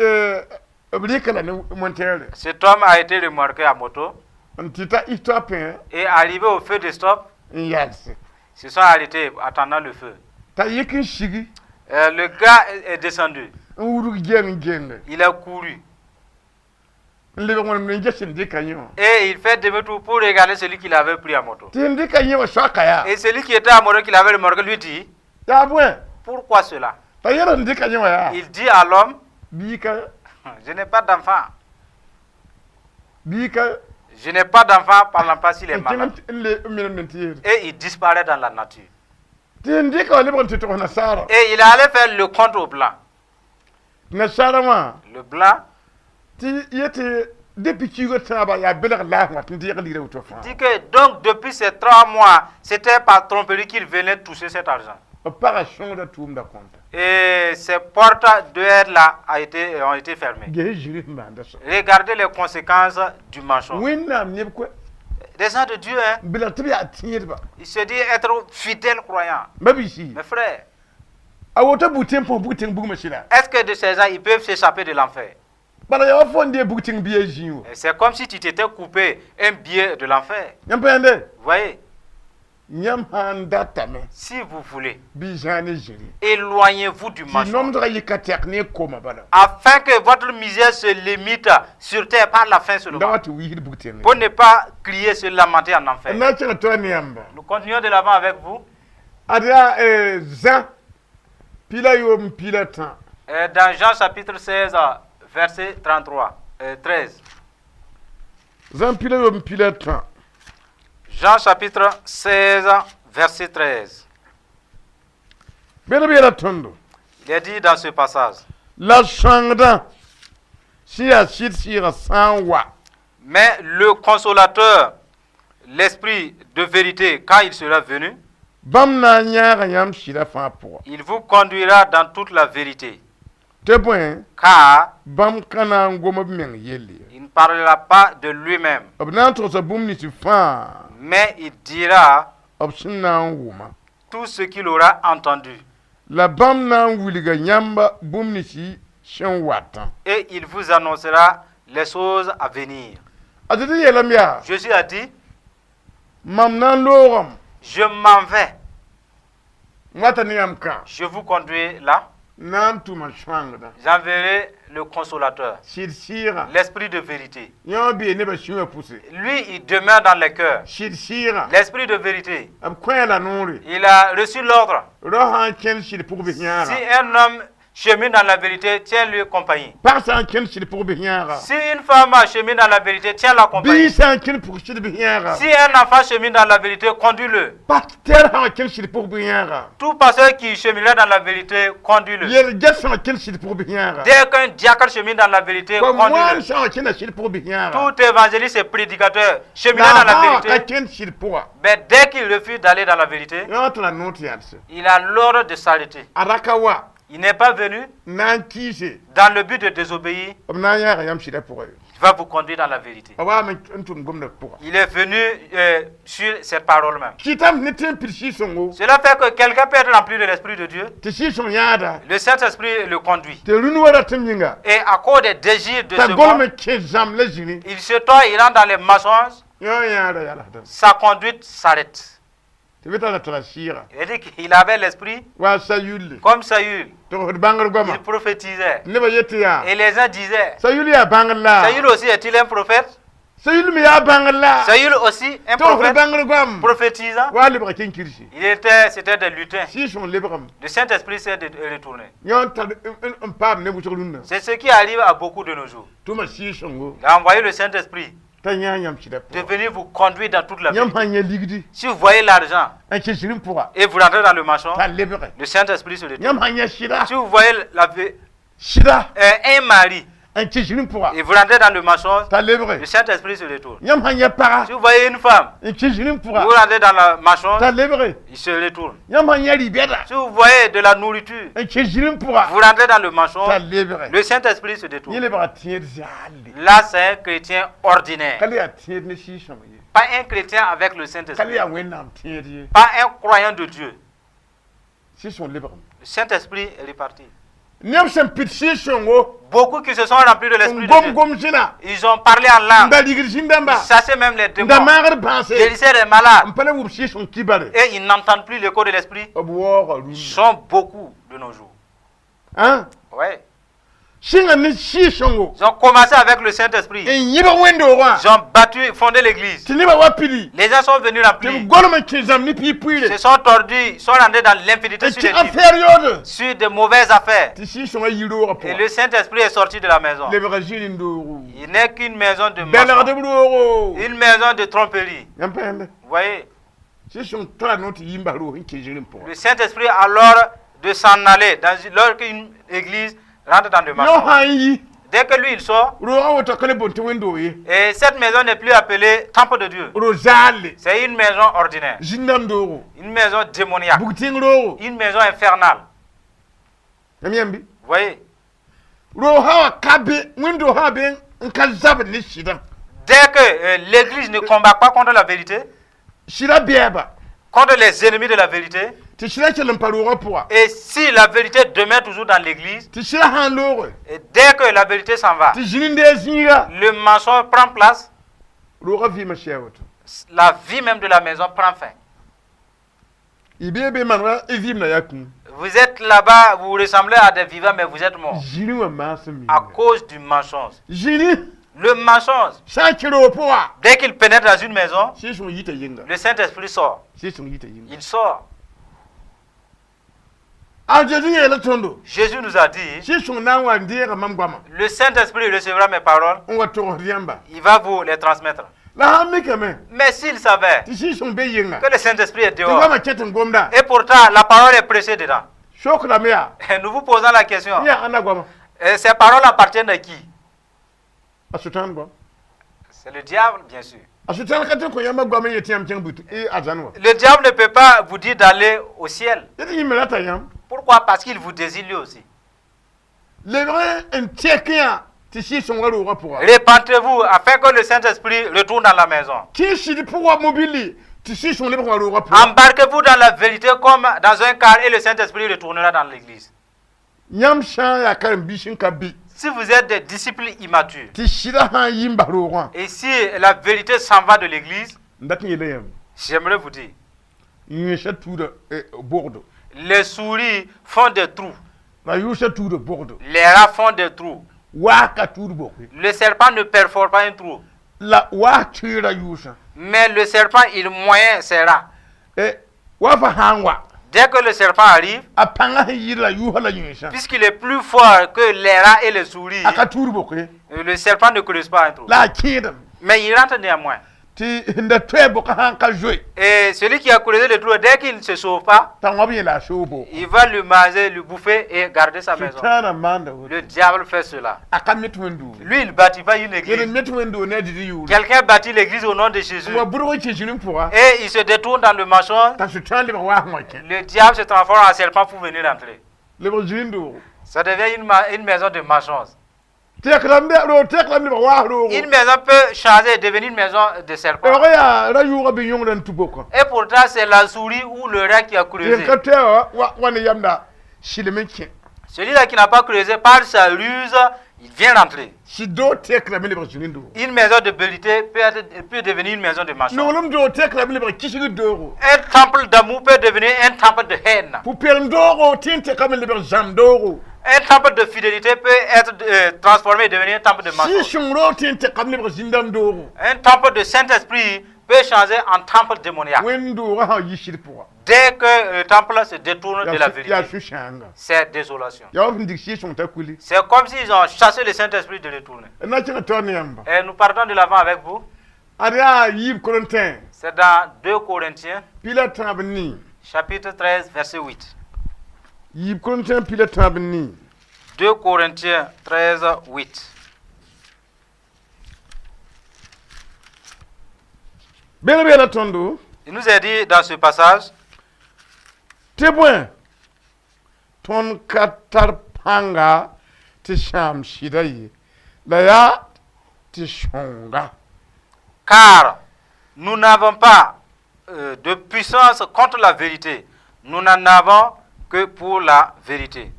b rɩka la ne monteere.
Cet homme a été remorqué à moto
N tɩ ta istopẽ.
Et arrivé au feu de stop,
N yals.
Se sont arrêtés attendant le feu.
T'a yik n sigi.
Le gars est descendu.
N wudg geng genge.
Il a couru.
N lebg wẽnem n ges sẽn dɩka yẽ wã.
Et il fait demi-tour pour regarder celui qu'il avait pris à moto.
Tɩ sẽn dɩka yẽ wã soaka yaa.
Et celui qui était à moto, qu'il avait remorqué, lui dit:
Yaa bõe?
Pourquoi cela?
T'a yẽd n dɩka yẽ wã yaa.
Il dit à l'homme:
Bii ka.
Je n'ai pas d'enfant.
Bii ka.
Je n'ai pas d'enfant, parlant pas s'il est
N kẽng
malade.
N le n minim n tɩ yeele.
Et il disparaît dans la nature.
Tɩ sẽn dɩka wã lebg n tɩ togs nasaara.
Et il allait faire le compte au blanc.
Nasaara wã.
Le blanc
Tɩ yetɩ depuis kiigã tãabã yaa belg laafã tɩ n deeg ligrã woto fãa.
Dit que donc depuis ces 3 mois, c'était par tromperie qu'il venait toucher cet argent.
B pagã sõngda tʋʋmda kõnta.
Et ces portes de là ont été fermées.
Ges zĩri sẽn maanda soab.
Regardez les conséquences du mensonge.
Wẽnnaam neb koɛ.
Des gens de Dieu, hein,
N belg tɩ b yaa tẽedba.
il se dit être fidèle croyant.
Ma-biisi.
Mes frères,
A woto bug-tẽng pʋgẽ bug-tẽng bugmã sɩda.
Est-ce que de ces gens, ils peuvent s'échapper de l'enfer?
Bala yaa wa fo n dee bug-tẽng bia zĩig wã.
Et c'est comme si tu t'étais coupé un billet de l'enfer.
Yãmb pa yãnde.
Vous voyez,
Yãmb sã n datame.
Si vous voulez,
Bɩ zãa ne zĩri.
Éloignez-vous du
Tɩ
mensonge.
nomdgã yɩ ka tɛk ne koma bala.
Afin que votre misère se limite sur terre par la faim
N da
seulement.
wa tɩ wiisd bug-tẽngã.
Pour ne pas crier, se lamenter en enfer.
N na n kẽng toa ne yãmba.
Nous continuons de l'avant avec vous.
Ad yaa Zã 13.
Dans Jean chapitre 16, verset 33, 13.
Zã 13.
Jean chapitre 16, verset 13.
Bẽd b yeela tõndo.
Il est dit dans ce passage:
La sõangdã sẽn yaa sɩd sɩɩgã sã n wa.
Mais le consolateur, l'esprit de vérité, quand il sera venu,
Bãmb na n yãaga yãmb sɩda fãa pʋga.
Il vous conduira dans toute la vérité.
Tɩ bõe
Car
bãmb ka na n gom b meng yelle ye.
Il ne parlera pas de lui-même,
B na n togsa bũmb nins fãa
mais il dira
b sẽn na n wʋma.
Tout ce qu'il aura entendu.
La bãmb na n wilga yãmba bũmb nins sẽn watã.
Et il vous annoncera les choses à venir.
A Zezi yeelame yaa.
Jésus a dit:
Mam na n loogame.
Je m'en vais,
N wata ne yãmb kã.
Je vous conduis là,
Na n tʋma sõangdã.
J'enverrai le consolateur,
Sɩd sɩɩgã.
L'esprit de vérité.
Yã wã bee nebã sũyã pʋse.
Lui, il demeure dans les cœurs.
Sɩd sɩɩgã.
L'esprit de vérité,
B kõ la noore.
Il a reçu l'ordre.
Rao sã n kẽnd sɩd pʋg bɩ
Si
yãaga.
un homme chemine dans la vérité, tiens-lui compagnie.
Pag sã n kẽnd sɩd pʋg bɩ yãaga.
Si une femme chemine dans la vérité, tiens la compagnie.
Bii sã n kẽnd pʋg sɩd bɩ yãaga.
Si un enfant chemine dans la vérité, conduis-le.
Pasteur sã n kẽnd sɩd pʋg bɩ yãaga.
Tout pasteur qui cheminerait dans la vérité, conduis-le.
Yel-ges sã n kẽnd sɩd pʋg bɩ yãaga.
Dès qu'un diacre chemine dans la vérité,
Moan
conduis-le.
sã n kẽnda sɩd pʋg bɩ yãaga.
Tout évangéliste et prédicateur cheminant
La
dans la
sã n ka
vérité,
kẽnd sɩd pʋga.
Mais dès qu'il refuse d'aller dans la vérité,
Yã tɩ la noor tɩ yalse.
Il a l'ordre de s'arrêter.
A ra ka wa.
Il n'est pas venu
Na n kɩɩse.
Dans le but de désobéir,
B na n yãaga yãmb sɩdã pʋga ye.
Il va vous conduire dans la vérité.
B waame n tʋm gomdã pʋga.
Il est venu sur cette parole même.
Kɩtame ne tẽ n pid sɩɩg-sõngo.
Cela fait que quelqu'un peut être rempli de l'Esprit de Dieu.
Tɩ sɩɩg-sõng yãada.
Le Saint-Esprit le conduit.
Tɩ rũni wa ratame yĩnga.
Et à cause des désirs de
T'a
ce
golm
monde,
n kẽ zãmb la zĩri.
Il se tord, il rentre dans les mensonges,
Yã wã yãada yalsdame.
Sa conduite s'arrête.
Tɩ b tara tara sɩɩga.
Il dit qu'il avait l'esprit
Wa Sayul.
Comme Saül.
Togsd bãngr goama.
Il prophétisait.
Nebã yetɩ yaa.
Et les uns disaient:
Sayul yaa bãngr la.
Saül aussi est-il un prophète?
Sayul me yaa bãngr la.
Saül aussi un
Togsd
prophète
bãngr goam.
prophétisant.
Wa lebga kẽnkirsi.
C'était des lutins.
Sɩɩg-sõng lebgame.
Le Saint-Esprit s'est retourné.
Yã n tar n paam ne wʋsg rũnnã.
C'est ce qui arrive à beaucoup de nos jours.
Tʋma sɩɩg-sõngo.
Il a envoyé le Saint-Esprit
T'a yã yãmb sɩdã
de
pʋga.
venir vous conduire dans toute la
Yãmb
vérité.
sã n yã ligdi.
Si vous voyez l'argent
N kẽ zĩrĩ pʋga.
Et vous rentrez dans le mensonge,
T'a lebge.
Le Saint-Esprit se retourne.
Yãmb sã n yã sɩda.
Si vous voyez
Sɩda.
Un mari
N kẽ zĩrĩ pʋga.
Et vous rentrez dans le mensonge,
T'a lebge.
le Saint-Esprit se retourne.
Yãmb sã n yã paga.
Si vous voyez une femme,
N kẽ zĩrĩ pʋga.
Vous rentrez dans le mensonge,
T'a lebge.
Il se retourne.
Yãmb sã n yã rɩ-bɛda.
Si vous voyez de la nourriture,
N kẽ zĩrĩ pʋga.
Vous rentrez dans le
T'a
mensonge,
lebge.
Le Saint-Esprit se
Yẽ
détourne.
lebga tẽed zaalde.
Là, c'est un chrétien ordinaire.
Ka le yaa tẽed ne sɩɩg-sõng ye.
Pas un chrétien avec le
Ka le
Saint-Esprit.
yaa Wẽnnaam tẽed ye.
Pas un croyant de Dieu.
Sɩɩg-sõng lebgame.
Le Saint-Esprit est reparti.
Neb sẽn pid Sɩɩg-sõngo
Beaucoup qui se sont remplis de l'Esprit
n
de
gom
Dieu.
gom zĩna
Ils ont parlé en
n
langue.
da rigd zĩn-dãmba
Ils chassaient même les
n
démons.
da maagd bãase
Guérissaient les malades.
n pa le wʋm Sɩɩg-sõng kibare
Et ils n'entendent plus l'écho de l'Esprit.
b waooga
Ils
rũndã
sont beaucoup de nos jours.
Ã
Oui.
sɩnga ne Sɩɩg-sõngo
Ils ont commencé avec le Saint-Esprit.
n yẽbg wẽnd-doogã
Ils ont battu, fondé l'église.
tɩ nebã wa pidi
Les gens sont venus
tɩ
remplir.
b golm n kẽ zãmb ne piig-puiire
Se sont tordus, sont rentrés dans l'infidélité
n
sur
kẽ
des types,
affaire yoode
sur de mauvaises affaires.
tɩ Sɩɩg-sõngã yi roogã
Et
pʋga
le Saint-Esprit est sorti de la maison.
lebga zĩr-n-doogo
Il n'est qu'une maison de
bɛlgdb
mensonge,
roogo
une maison de tromperie.
yãmb pa yãmbe
Vous voyez,
Sɩɩg-sõng tora noor tɩ yi n bas roog n kẽ zĩrĩ pʋga
le Saint-Esprit alors de s'en aller dans, lorsqu'une église rentre dans le
yõ
mensonge.
sã n yi
Dès que lui il sort,
roogã woto ka le boond tɩ wẽnd-doog ye
et cette maison n'est plus appelée temple de Dieu.
ro zaalle
C'est une maison ordinaire,
zĩn-dãmb doogo
une maison démoniaque,
bug-tẽng roogo
une maison infernale.
yãmb yãmbi
Vous voyez,
roog sã wa ka be wẽnd-doog sã be n ka zabd ne sɩdã
dès que l'église ne combat pas contre la vérité,
sɩda bɛɛba
contre les ennemis de la vérité,
tɩ sɩda kell n pa roogã pʋga
et si la vérité demeure toujours dans l'église,
tɩ sɩda sã n looge
et dès que la vérité s'en va,
tɩ zĩr-n-deeg zĩiga
le mensonge prend place,
roogã vɩɩmã sɛ woto
la vie même de la maison prend fin.
y bee be manega y vɩɩmda yaa kũum
Vous êtes là-bas, vous ressemblez à des vivants, mais vous êtes morts
zĩrĩ wã maasem
à cause du mensonge.
zĩrĩ
Le mensonge,
sã n kẽ roog pʋga
dès qu'il pénètre dans une maison,
Sɩɩg-sõng yita yɩnga
le Saint-Esprit sort.
Sɩɩg-sõng yita yɩnga
Il sort.
A Zeezi yeela tõndo
Jésus nous a dit,
Sɩɩg-sõng na n wa n deega mam goamã
le Saint-Esprit recevra mes paroles,
n wa togsd yãmba
il va vous les transmettre.
La sã n mikame
Mais s'il savait
tɩ Sɩɩg-sõng be yɩnga
que le Saint-Esprit est
tɩ
dehors,
goamã kẽ tɩ n gomda
et pourtant la parole est prêchée dedans,
sokdame yaa
Et nous vous posons la question,
yaa ãnda goamã
et ces paroles appartiennent à qui?
A Sʋtãan goam
C'est le diable, bien sûr.
A Sʋtãan ka tɩ n kõ yãmba goam n yet tɩ yãmb kẽng but arzãn wã
Le diable ne peut pas vous dire d'aller au ciel.
yẽ tɩ yĩmbe rata yãmb
Pourquoi? Parce qu'il vous désire lui aussi.
lebg n tɛk yã tɩ Sɩɩg-sõngã roogã pʋga
Répentez-vous afin que le Saint-Esprit retourne dans la maison.
kẽ sɩd pʋga mobili tɩ Sɩɩg-sõng lebg wã roogã pʋga
Embarquez-vous dans la vérité comme dans un car et le Saint-Esprit retournera dans l'église.
Yãmb sã n yaa karen-biis n ka bɩ
Si vous êtes des disciples immatures
tɩ sɩdã sã n yi n bas roogã
et si la vérité s'en va de l'église,
n dat n yeela yãmb
j'aimerais vous dire,
yẽesã tuuda bogdo
les souris font des trous,
la yʋʋsã tuuda bogdo
les rats font des trous,
waa ka tuud bog ye
le serpent ne perfore pas un trou,
la waa tẽera yʋʋsã
mais le serpent, il moyen ses rats.
Wa fa sã n wa
Dès que le serpent arrive,
a pãngã sẽn yɩɩd la yʋʋsã la yẽesã
puisqu'il est plus fort que les rats et les souris,
a ka tuud bok ye
le serpent ne creuse pas un trou.
la a kẽedame
Mais il rentre néanmoins.
Tɩ sẽn da toɛ bʋka sã n ka zoe
Et celui qui a creusé le trou, dès qu'il ne se sauve pas,
t'a wãb yẽ la a soog boogo
il va le manger, le bouffer et garder sa maison.
Sʋtãanã maanda woto
Le diable fait cela.
a ka met wẽnd-doog
Lui, il ne bâtit pas une
yel
église.
n met wẽnd-doog ne a dɩd yʋʋre
Quelqu'un bâtit l'église au nom de Jésus.
n wa bʋrg n kẽ zĩrĩ pʋga
Et il se détourne dans le mensonge.
t'a sʋtãan lebg waasẽ wã kẽ
Le diable se transforme en serpent pour venir entrer.
lebg zĩr-n-doogo
Ça devient une maison de mensonge.
Tɛk rãmb roog tɛk rãmb lebg waas roogo
Une maison peut changer et devenir une maison de serpent.
lebg yaa ra yʋʋgã bɩ yõngd n tũ bokã
Et pourtant, c'est la souris ou le rat qui a
tɩ
creusé.
n ka tʋɛ wã wa wa ne yamda sɩlem n kẽ
Celui-là qui n'a pas creusé, par sa ruse, il vient rentrer.
Sɩd-doog tɛk rame lebg zĩr-n-doogo
Une maison de vérité peut devenir une maison de mensonge.
Nonglem doog tɛk rame lebg kisg doogo
Un temple d'amour peut devenir un temple de haine.
Pʋ-peelem doogo tɩ n tɛkame lebg zãm doogo
Un temple de fidélité peut être transformé et devenir un temple de mensonge.
Sɩɩg-sõng roog tɩ n tɛkame lebg zĩn-dãmb doogo
Un temple de Saint-Esprit peut changer en temple démoniaque.
Wẽnd-doogã sã n yi sɩd pʋga
Dès que le temple se détourne de la
yaa
vérité,
sũ-sãanga
c'est désolation.
yaa wa sẽn dig Sɩɩg-sõng t'a kuli
C'est comme s'ils ont chassé le Saint-Esprit de retourner.
D na kẽngã taoor ne yãmba
Et nous partons de l'avant avec vous.
ad yaa yiib Korẽntẽ
C'est dans 2 Corinthiens,
pila tãab nii
chapitre 13, verset 8.
Yiib Korẽntẽ pila tãab nii
2 Corinthiens 13, 8.
Bel beela tõndo
Il nous est dit dans ce passage,
tɩ bõe tõnd ka tar pãnga tɩ sãam sɩda ye la yaa tɩ sõnga
car nous n'avons pas de puissance contre la vérité, nous n'en avons que pour la vérité.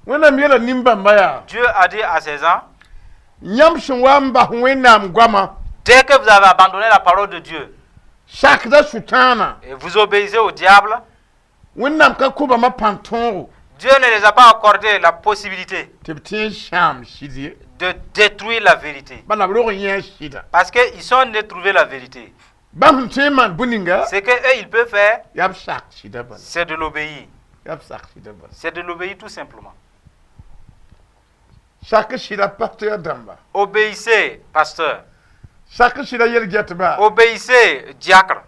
Wẽnnaam yeela nin-bãmba yaa
Dieu a dit à ses gens,
yãmb sẽn wa n bas Wẽnnaam goama
dès que vous avez abandonné la parole de Dieu
sakda Sʋtãana
et vous obéissez au diable,
Wẽnnaam ka kõ bãmba pãn-tõogo
Dieu ne les a pas accordé la possibilité
tɩ b tẽ n sãam sɩd ye
de détruire la vérité.
Bala b rog n yẽ sɩda.
Parce qu'ils sont nés trouver la vérité.
Bãmb sẽn tõe n maan bũ-ninga
Ce qu'eux, ils peuvent faire,
yaa b sak sɩda bala.
C'est de l'obéir.
Yaa b sak sɩda bala.
C'est de l'obéir tout simplement.
Sak sɩda pasteur dãmba.
Obéissez, pasteur.
Sak sɩda yel-gɛtba.
Obéissez, diacre.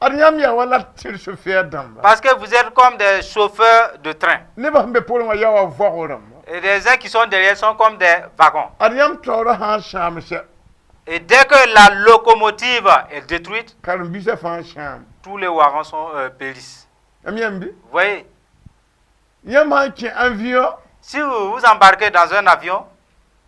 Ad yãmb yaa wala tɩr chauffeur dãmba.
Parce que vous êtes comme des chauffeurs de train.
Nebã sẽn be poorẽ wã yaa wa vogo rãmba.
Et les uns qui sont derrière sont comme des wagons.
Ad yãmb taoorã sã n sãam sɛ
Et dès que la locomotive est détruite,
karen-biisã fãa sãam.
Tous les wagons sont périssent.
Yãmb yãmb bɩ
Vous voyez,
yãmb sã n kẽ avion
si vous vous embarquez dans un avion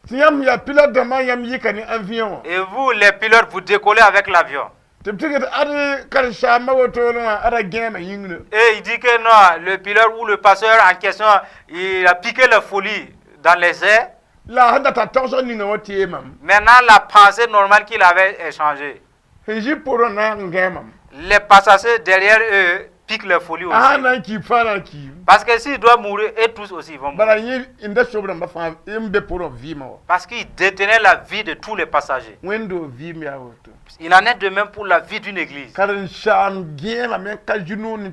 tɩ yãmb yaa pilote dãmbã yãmb yɩka ne avion wã
et vous, les pilotes, vous décollez avec l'avion.
Tɩ b tɩ ad karen-saambã wotone wã ada gãema yĩngre.
Et il dit que non, le pilote ou le passeur en question, il a piqué la folie dans les airs.
La sẽn dat a togsg ninga wã teemam.
Maintenant, la pensée normale qu'il avait est changée.
Sẽn zĩ porã na n gãemam.
Les passagers derrière eux piquent leur folie
A sã
aussi.
Na n kiib fãa na n kiib.
Parce que s'ils doivent mourir, eux tous aussi ils vont mourir.
Bala yẽ n da sob rãmbã fãa n be porã vɩɩmã wã.
Parce qu'il détenait la vie de tous les passagers.
Wẽnd-doog vɩɩm yaa woto.
Il en est de même pour la vie d'une église.
Karen-saam gãeemame ka zĩ-noor ne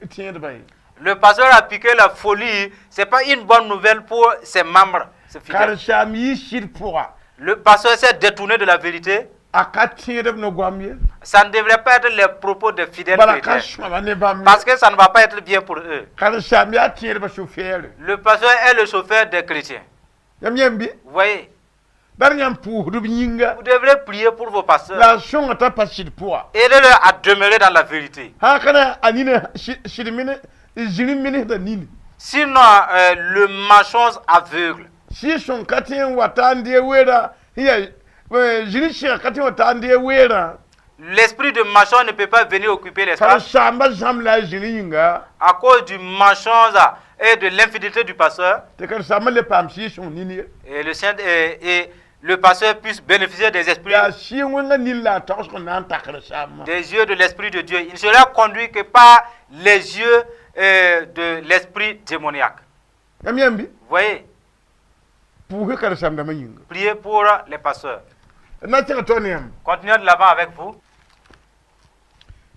tẽedbã ye.
Le pasteur a piqué la folie, c'est pas une bonne nouvelle pour ses membres, ses fidèles.
Karen-saam yɩ sɩd pʋga.
Le pasteur s'est détourné de la vérité.
A ka tẽedb ne goam ye.
Ça ne devrait pas être les propos des fidèles
Bala ka
chrétiens.
sõaba ne bãmb ye.
Parce que ça ne va pas être bien pour eux.
Karen-saam yaa tẽedbã chauffeur.
Le pasteur est le chauffeur des chrétiens.
Yãmb yãmb bɩ
Vous voyez,
dar yãmb pʋʋsdb yĩnga
vous devrez prier pour vos pasteurs.
La a sõnga t'a pa sɩd pʋga.
Aidez-le à demeurer dans la vérité.
Sã ka na a nina sɩd mine zĩri minesda nini.
Sinon, le mensonge aveugle.
Sɩ sõng ka tõe n wa ta n dee weerã sẽn yaa zĩri sɩgã ka tõe n wa ta n dee weerã.
L'esprit de mensonge ne peut pas venir occuper l'espace
Karen-saambã zãmb la a zĩri yĩnga
à cause du mensonge et de l'infidélité du pasteur.
Tɩ karen-saambã le paam sɩɩ sõng nini ye.
Et le pasteur puisse bénéficier des esprits,
Yaa sɩ wẽngã nin la a tagsg n na n tak saambã.
Des yeux de l'esprit de Dieu. Il ne sera conduit que par les yeux de l'esprit démoniaque.
Yãmb yãmb bɩ
Vous voyez,
pʋʋsg karen-saam-dãmbã yĩnga.
Priez pour les pasteurs.
Na tẽg tao ne yãmb.
Continuons de l'avant avec vous.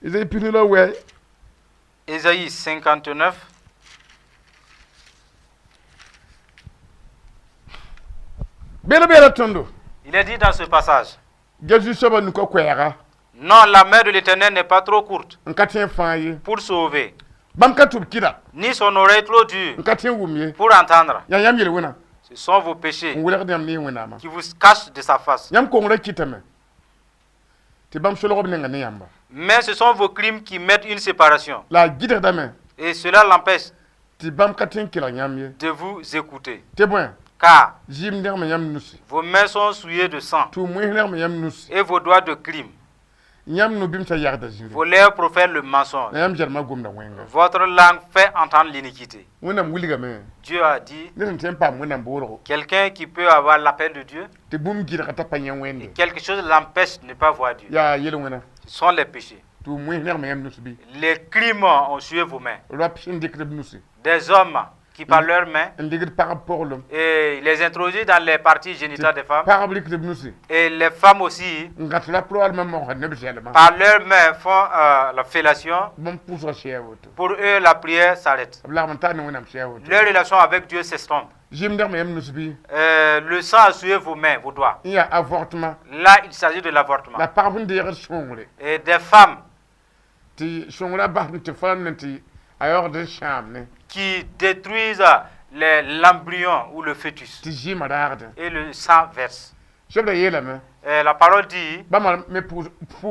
Ezayi pisnu la wɛɛ.
Ésaïe 59.
Beela beela tõndo.
Il est dit dans ce passage,
Ge soabã nuka koɛɛga
non, la main de l'Éternel n'est pas trop courte
n ka tõe n fãa ye.
Pour sauver,
Bãmb ka tʋb kɩda
ni son oreille trop dure
n ka tõe n wʋm ye.
Pour entendre.
Yaa yãmb yel-wẽna
Ce sont vos péchés
n welgd yãmb ne Wẽnnaamã.
Qui vous cachent de sa face.
Yãmb kongrã kɩtame tɩ bãmb solg b nenga ne yãmba.
Mais ce sont vos crimes qui mettent une séparation.
La a gɩdgdame
Et cela l'empêche
tɩ bãmb ka tõe n kelg yãmb ye.
De vous écouter.
Tɩ bõe
Car
zɩɩm dẽgme yãmb nusi.
Vos mains sont souillées de sang
Tɩ moes rẽgme yãmb nusi.
Et vos doigts de crime.
Yãmb no-bimsã yagda zĩri.
Vos lèvres profèrent le mensonge.
La yãmb zɛlmã gomda wẽnga.
Votre langue fait entendre l'iniquité.
Wẽnnaam wilgame
Dieu a dit,
ned sẽn tõe n paam Wẽnnaam boolgo
quelqu'un qui peut avoir l'appel de Dieu,
tɩ bũmb gɩdga t'a pa yẽ Wẽnde.
Quelque chose l'empêche de ne pas voir Dieu.
Yaa yel-wẽna.
Ce sont les péchés.
Tɩ moes rẽgme yãmb nus bɩ.
Les crimes ont souillé vos mains.
Rap sẽn dɩkd b nusi.
Des hommes qui par leurs mains
N dɩgd pagb poglem.
Et les introduisent dans les parties génitales des femmes.
Pagb rɩkd b nusi.
Et les femmes aussi,
N gãt rap roalmã mosd ne b zɛlmã.
Par leurs mains, font la fellation.
Bãmb pʋʋsga sɛ woto.
Pour eux, la prière s'arrête.
B lagm n tar ne Wẽnnaam sɛ woto.
Leur relation avec Dieu s'estompe.
Zɩɩm dẽgme yãmb nus bɩ.
Le sang a souillé vos mains, vos doigts.
N yaa avortement.
Là, il s'agit de l'avortement.
La pagb sẽn deegd sõngre.
Et des femmes
Tɩ sõngrã bas tɩ fãa ne tɩ a yaoogd n sãam ne.
Qui détruisent l'embryon ou le fœtus.
Tɩ zɩɩmã raagdẽ.
Et le sang verse.
Soabda yeelame.
Et la parole dit,
Bãmba me pʋʋs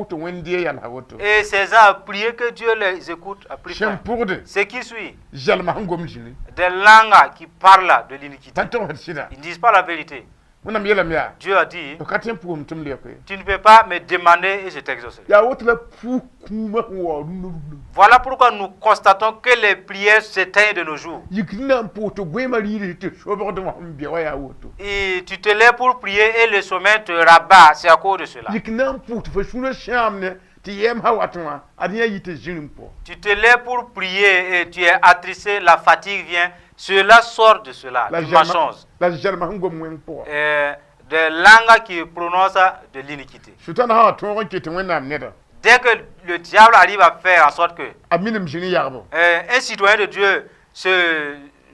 tɩ Wẽnd dee yalsa woto.
Et ces gens ont prié que Dieu les écoute à plus
Sẽn
fin.
pʋgde
Ce qui suit,
zɛlmã sẽn gom zĩri.
Des langues qui parlent de l'iniquité.
Pa togsd sɩda.
Ils ne disent pas la vérité.
Wẽnnaam yeelame yaa
Dieu a dit,
f ka tõe n pʋʋsem tɩ m leoke.
Tu ne peux pas me demander et je t'exaucerai.
Yaa woto la pʋʋs kũumã sẽn waoog rũndã rũndã.
Voilà pourquoi nous constatons que les prières s'éteignent de nos jours.
Yik na n pʋʋs tɩ goẽemã rɩɩd tɩ sobgdẽ wã sẽn bɛ wa yaa woto.
Et tu te lèves pour prier et le sommeil te rabat, c'est à cause de cela.
Yik na n pʋʋs tɩ fo sũurã sãamne tɩ yɛɛm sã wat wã ad yã yɩ tɩ zĩrem pʋgã.
Tu te lèves pour prier et tu es attristé, la fatigue vient. Cela sort de cela,
La
du
zɛlma
mensonge.
La zɛlma sẽn gom wẽng pʋgã.
Des langues qui prononcent de l'iniquité.
Sʋtãan sã wa tõog n ket Wẽnnaam neda
Dès que le diable arrive à faire en sorte que
a minim zĩni yagbo
un citoyen de Dieu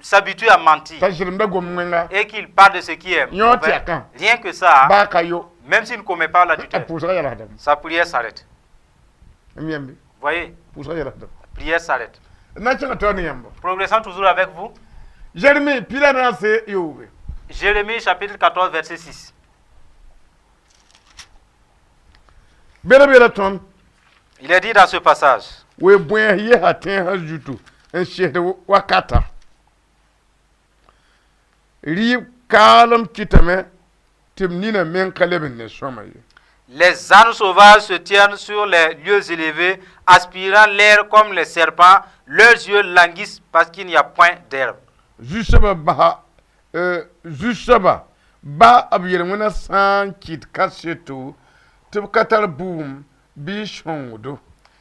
s'habitue à mentir
t'a zɩlemda gom wẽnga
et qu'il parle de ce qui est
Yõ
mauvais,
tɛka.
Rien que ça,
baa ka yo
même s'il ne commet pas
a
l'adultère,
pʋʋsga yɛlsdame.
Sa prière s'arrête.
M yãmbe
Voyez,
pʋʋsga yɛlsdame.
La prière s'arrête.
Na kẽngã taoor ne yãmba.
Progressons toujours avec vous.
Zeremi pila naase yoobe.
Jérémie chapitre 14, verset 6.
Bela bela tõnd
Il est dit dans ce passage,
we bõe yesa tẽesã zutu n sesd wakata rɩɩb kaalem kɩtame tɩ b nina meng ka leb n ne sõma ye.
Les ânes sauvages se tiennent sur les lieux élevés, aspirant l'air comme les serpents, leurs yeux languissent parce qu'il n'y a point d'herbe.
Zu-soabã basa zu-soabã ba b yel-wẽnã sã n kɩt kaseto tɩ b ka tar bʋʋm bɩ sõngdo.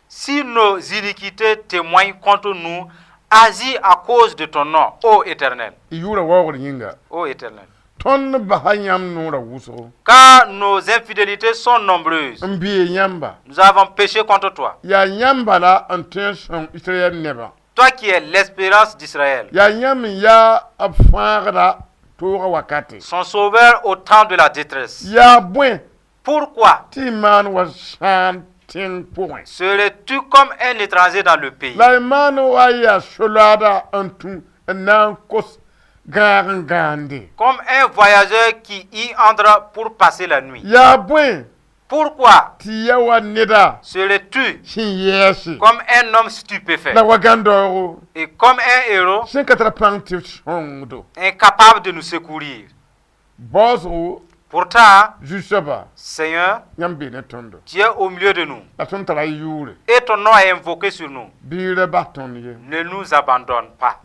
Si nos iniquités témoignent contre nous, agis à cause de ton nom, ô Éternel.
Y yʋʋra waoogr yĩnga.
Ô Éternel.
Tõnd basa yãmb noorã wʋsgo.
Car nos infidélités sont nombreuses.
N bee yãmba.
Nous avons péché contre toi.
Yaa yãmba la n tõe n sõng Israɛl nebã.
Toi qui es l'espérance d'Israël,
Yaa yãmb n yaa b fãagda toogã wakate.
Son sauveur au temps de la détresse.
Yaa bõe
Pourquoi
tɩ y maan wa sãan tẽng pʋgẽ
serais-tu comme un étranger dans le pays?
La y maan wa yaa so-loaada n tũ n na n kos gãag n gãande.
Comme un voyageur qui y entre pour passer la nuit.
Yaa bõe
Pourquoi
tɩ ya wa neda
serais-tu
sẽn yɛɛse
comme un homme stupéfait
la wa gãn-daoogo
et comme un héros
sẽn ka tara pãng tɩ sõngdo?
Incapable de nous secourir?
Baoosgo
Pourtant,
zu-soaba
Seigneur,
yãmb bee ne tõndo
tu es au milieu de nous
la tõnd tara y yʋʋre.
Et ton nom est invoqué sur nous.
Bɩ ra bas tõnd ye.
Ne nous abandonne pas.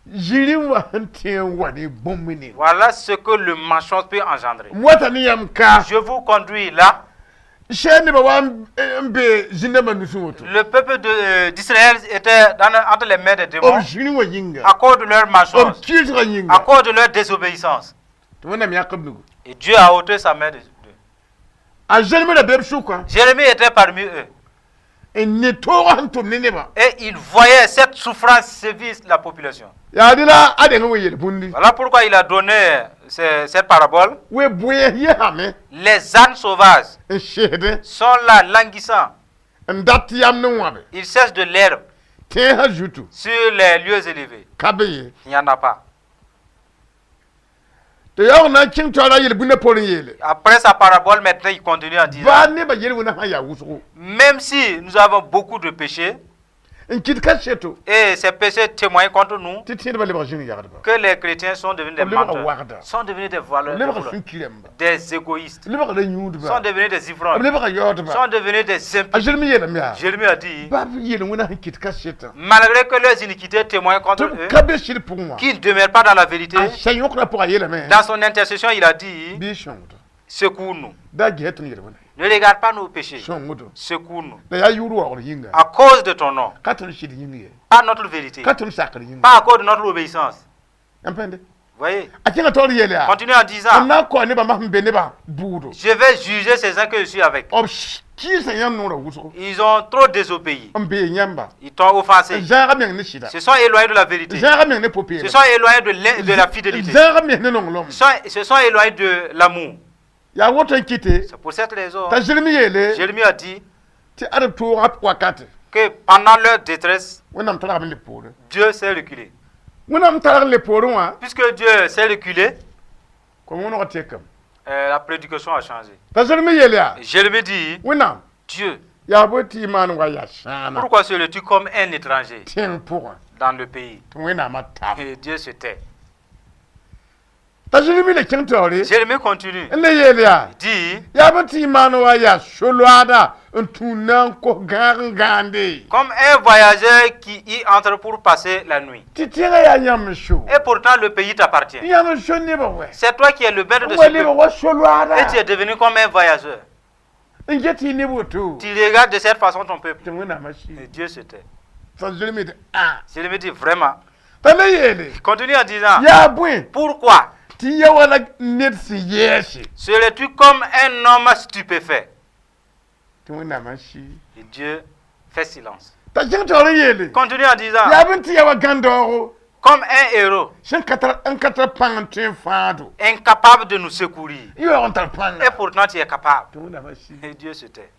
Zĩri wã sẽn tẽ n wa ne bũmb ning.
Voilà ce que le mensonge peut engendrer.
M wata ne yãmb ka
Je vous conduis là.
sɛɛd nebã wa n n be zĩn-dãmbã nusẽ woto.
Le peuple d'Israël était entre les mains des démons
B zĩri wã yĩnga
à cause de leur
b
mensonge,
kɩɩsgã
à
yĩnga
cause de leur désobéissance.
Tɩ Wẽnnaam yãk b nugu.
Et Dieu a ôté sa main de d'eux.
A Zeremi ra be b sʋka
Jérémie était parmi eux.
N ne toogã sẽn tʋm ne nebã.
Et il voyait cette souffrance sévir la population.
Yaa dɩ la a deng n yel bũndi.
Voilà pourquoi il a donné cette parabole.
We bõe yesame
Les ânes sauvages
n sesdẽ
sont là, languissants.
N dat yam ne wãbe
Ils cherchent de l'herbe
tẽesã zutu
sur les lieux élevés.
Ka be ye.
Il n'y en a pas.
Tɩ yaoog na n kẽng taoora yel-bũndã poorẽ yeele
Après sa parabole, maintenant, il continue en disant,
baa nebã yel-wẽnã sã n yaa wʋsgo
même si nous avons beaucoup de péchés,
n kɩt kaseto
et ces péchés témoignent contre nous,
tɩ tẽedbã lebg zĩn-yagdba
que les chrétiens sont devenus des
Lebga
menteurs,
wagda.
Sont devenus des voleurs,
B
des
lebga
voleurs,
sũ-kiremba
des égoïstes,
lebgra
sont
yũudba
devenus des
b
ivrognes,
lebga yaoodba
sont devenus des
A
impies.
Zeremi yeelame yaa
Jérémie a dit,
baa b yel-wẽnã sẽn kɩt kasetã
malgré que leurs iniquités témoignent contre
tɩ b
eux,
ka be sɩd pʋgẽ wã
qu'ils ne demeurent pas dans la vérité,
a sã yõkdã pʋgã yeelame
dans son intercession, il a dit,
bɩ sõngdo
secours-nous.
Da ges tõnd yel-wẽnã
Ne regarde pas nos péchés,
sõngdo
secours-nous.
La yaa yʋʋr waoogr yĩnga
À cause de ton nom,
ka tõnd sɩd yĩng ye
pas notre vérité,
ka tõnd sakr yĩnga
pas à cause de notre obéissance.
Yãmb pẽnde
Voyez,
a kẽngã taoor yeel yaa
continue en
b
disant,
na n kao nebã masẽn be nebã bʋʋdo
je vais juger ces gens que je suis avec.
B kɩɩsa yãmb noorã wʋsgo
Ils ont trop désobéi.
N bee yãmba
Ils t'ont offensé.
N zãaga meng ne sɩda
Se sont éloignés de la vérité.
zãaga meng ne
Se
pʋ-peelem
sont éloignés de la fidélité.
zãaga meng ne nonglem
Se sont éloignés de l'amour.
Yaa woto n kɩte
C'est pour cette raison,
t'a Zeremi yeele
Jérémie a dit
tɩ ad b toogã wakate
que pendant leur détresse,
Wẽnnaam targame le poorẽ.
Dieu s'est reculé.
Wẽnnaam targ le poorẽ wã
Puisque Dieu s'est reculé,
kom wõneg tekame
la prédication a changé.
T'a Zeremi yeel yaa
Jérémie dit,
Wẽnnaam
Dieu,
yaa bõe tɩ y maan wa yaa sãana
pourquoi serais-tu comme un étranger
tẽng pʋgẽ
dans le pays?
Tɩ Wẽnnaamã tab
Et Dieu se tait.
T'a Zeremi le kẽng taoore
Jérémie continue.
N le yeel yaa
Dit,
yaa bõe tɩ y maan wa yaa so-loaada n tũud na n kos gãag n gãande
comme un voyageur qui y entre pour passer la nuit.
Tɩ tẽngã yaa yãmb n so
Et pourtant, le pays t'appartient.
Yãmb n so nebã wɛ
C'est toi qui es le maître de
n wa
ce
leb
peuple.
Wa so-loaada
Et tu es devenu comme un voyageur.
N get tɩ y neb woto
Tu regardes de cette façon ton peuple.
Tɩ Wẽnnaamã sɩɩ
Et Dieu se tait.
T'a Zeremi tɩ a
Jérémie dit vraiment.
T'a le yeele
Il continue en disant,
yaa bõe
pourquoi
tɩ ya wala ned sẽn yɛɛse
serais-tu comme un homme stupéfait?
Tɩ Wẽnnaamã sɩɩ
Et Dieu fait silence.
T'a kẽng taoor n yeele
Continue en disant,
yaa bõe tɩ ya wa gãn-daoogo
comme un héros,
sẽn ka tar n ka tar pãng n tõe n fãado
incapable de nous secourir.
Y waoog n tar pãnga
Et pourtant, tu es capable.
Tɩ Wẽnnaamã sɩɩ
Et Dieu se tait.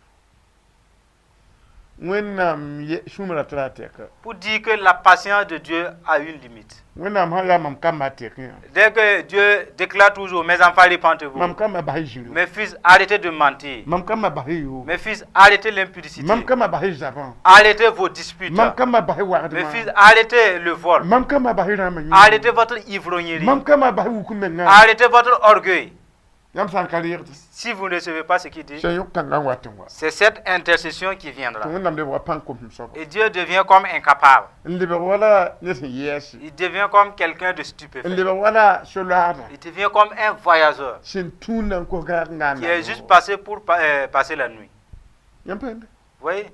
Wẽnnaam sũma ra tara a tɛka
Pour dire que la patience de Dieu a une limite.
Wẽnnaam sã yaa mam kamba a tɛk yã
Dès que Dieu déclare toujours, mes enfants, répentez-vous.
Mam kamba bas y zĩru
Mes fils, arrêtez de mentir.
Mam kamba bas y yo
Mes fils, arrêtez l'impudicité.
Mam kamba bas y zabã
Arrêtez vos disputes.
Mam kamba bas y
Mes
wagdmã
fils, arrêtez le vol.
Mam kamba bas y rãambã yĩnga
Arrêtez votre ivrognerie.
Mam kamba bas y wuk menga
Arrêtez votre orgueil.
Yãmb sã n ka reegd
Si vous ne recevez pas ce qu'il dit,
sẽn yõk kãngã n wat n wa
c'est cette intercession qui viendra.
Tɩ Wẽnnaam lebg wa pãng kom soaba
Et Dieu devient comme incapable.
N lebg wala ned sẽn yɛɛse
Il devient comme quelqu'un de
n
stupéfait.
lebg wala so-loaada
Il devient comme un voyageur
sẽn tũud na n kos gãag n
qui est juste passé pour passer la nuit.
Yãmb pa yẽnda
Vous voyez,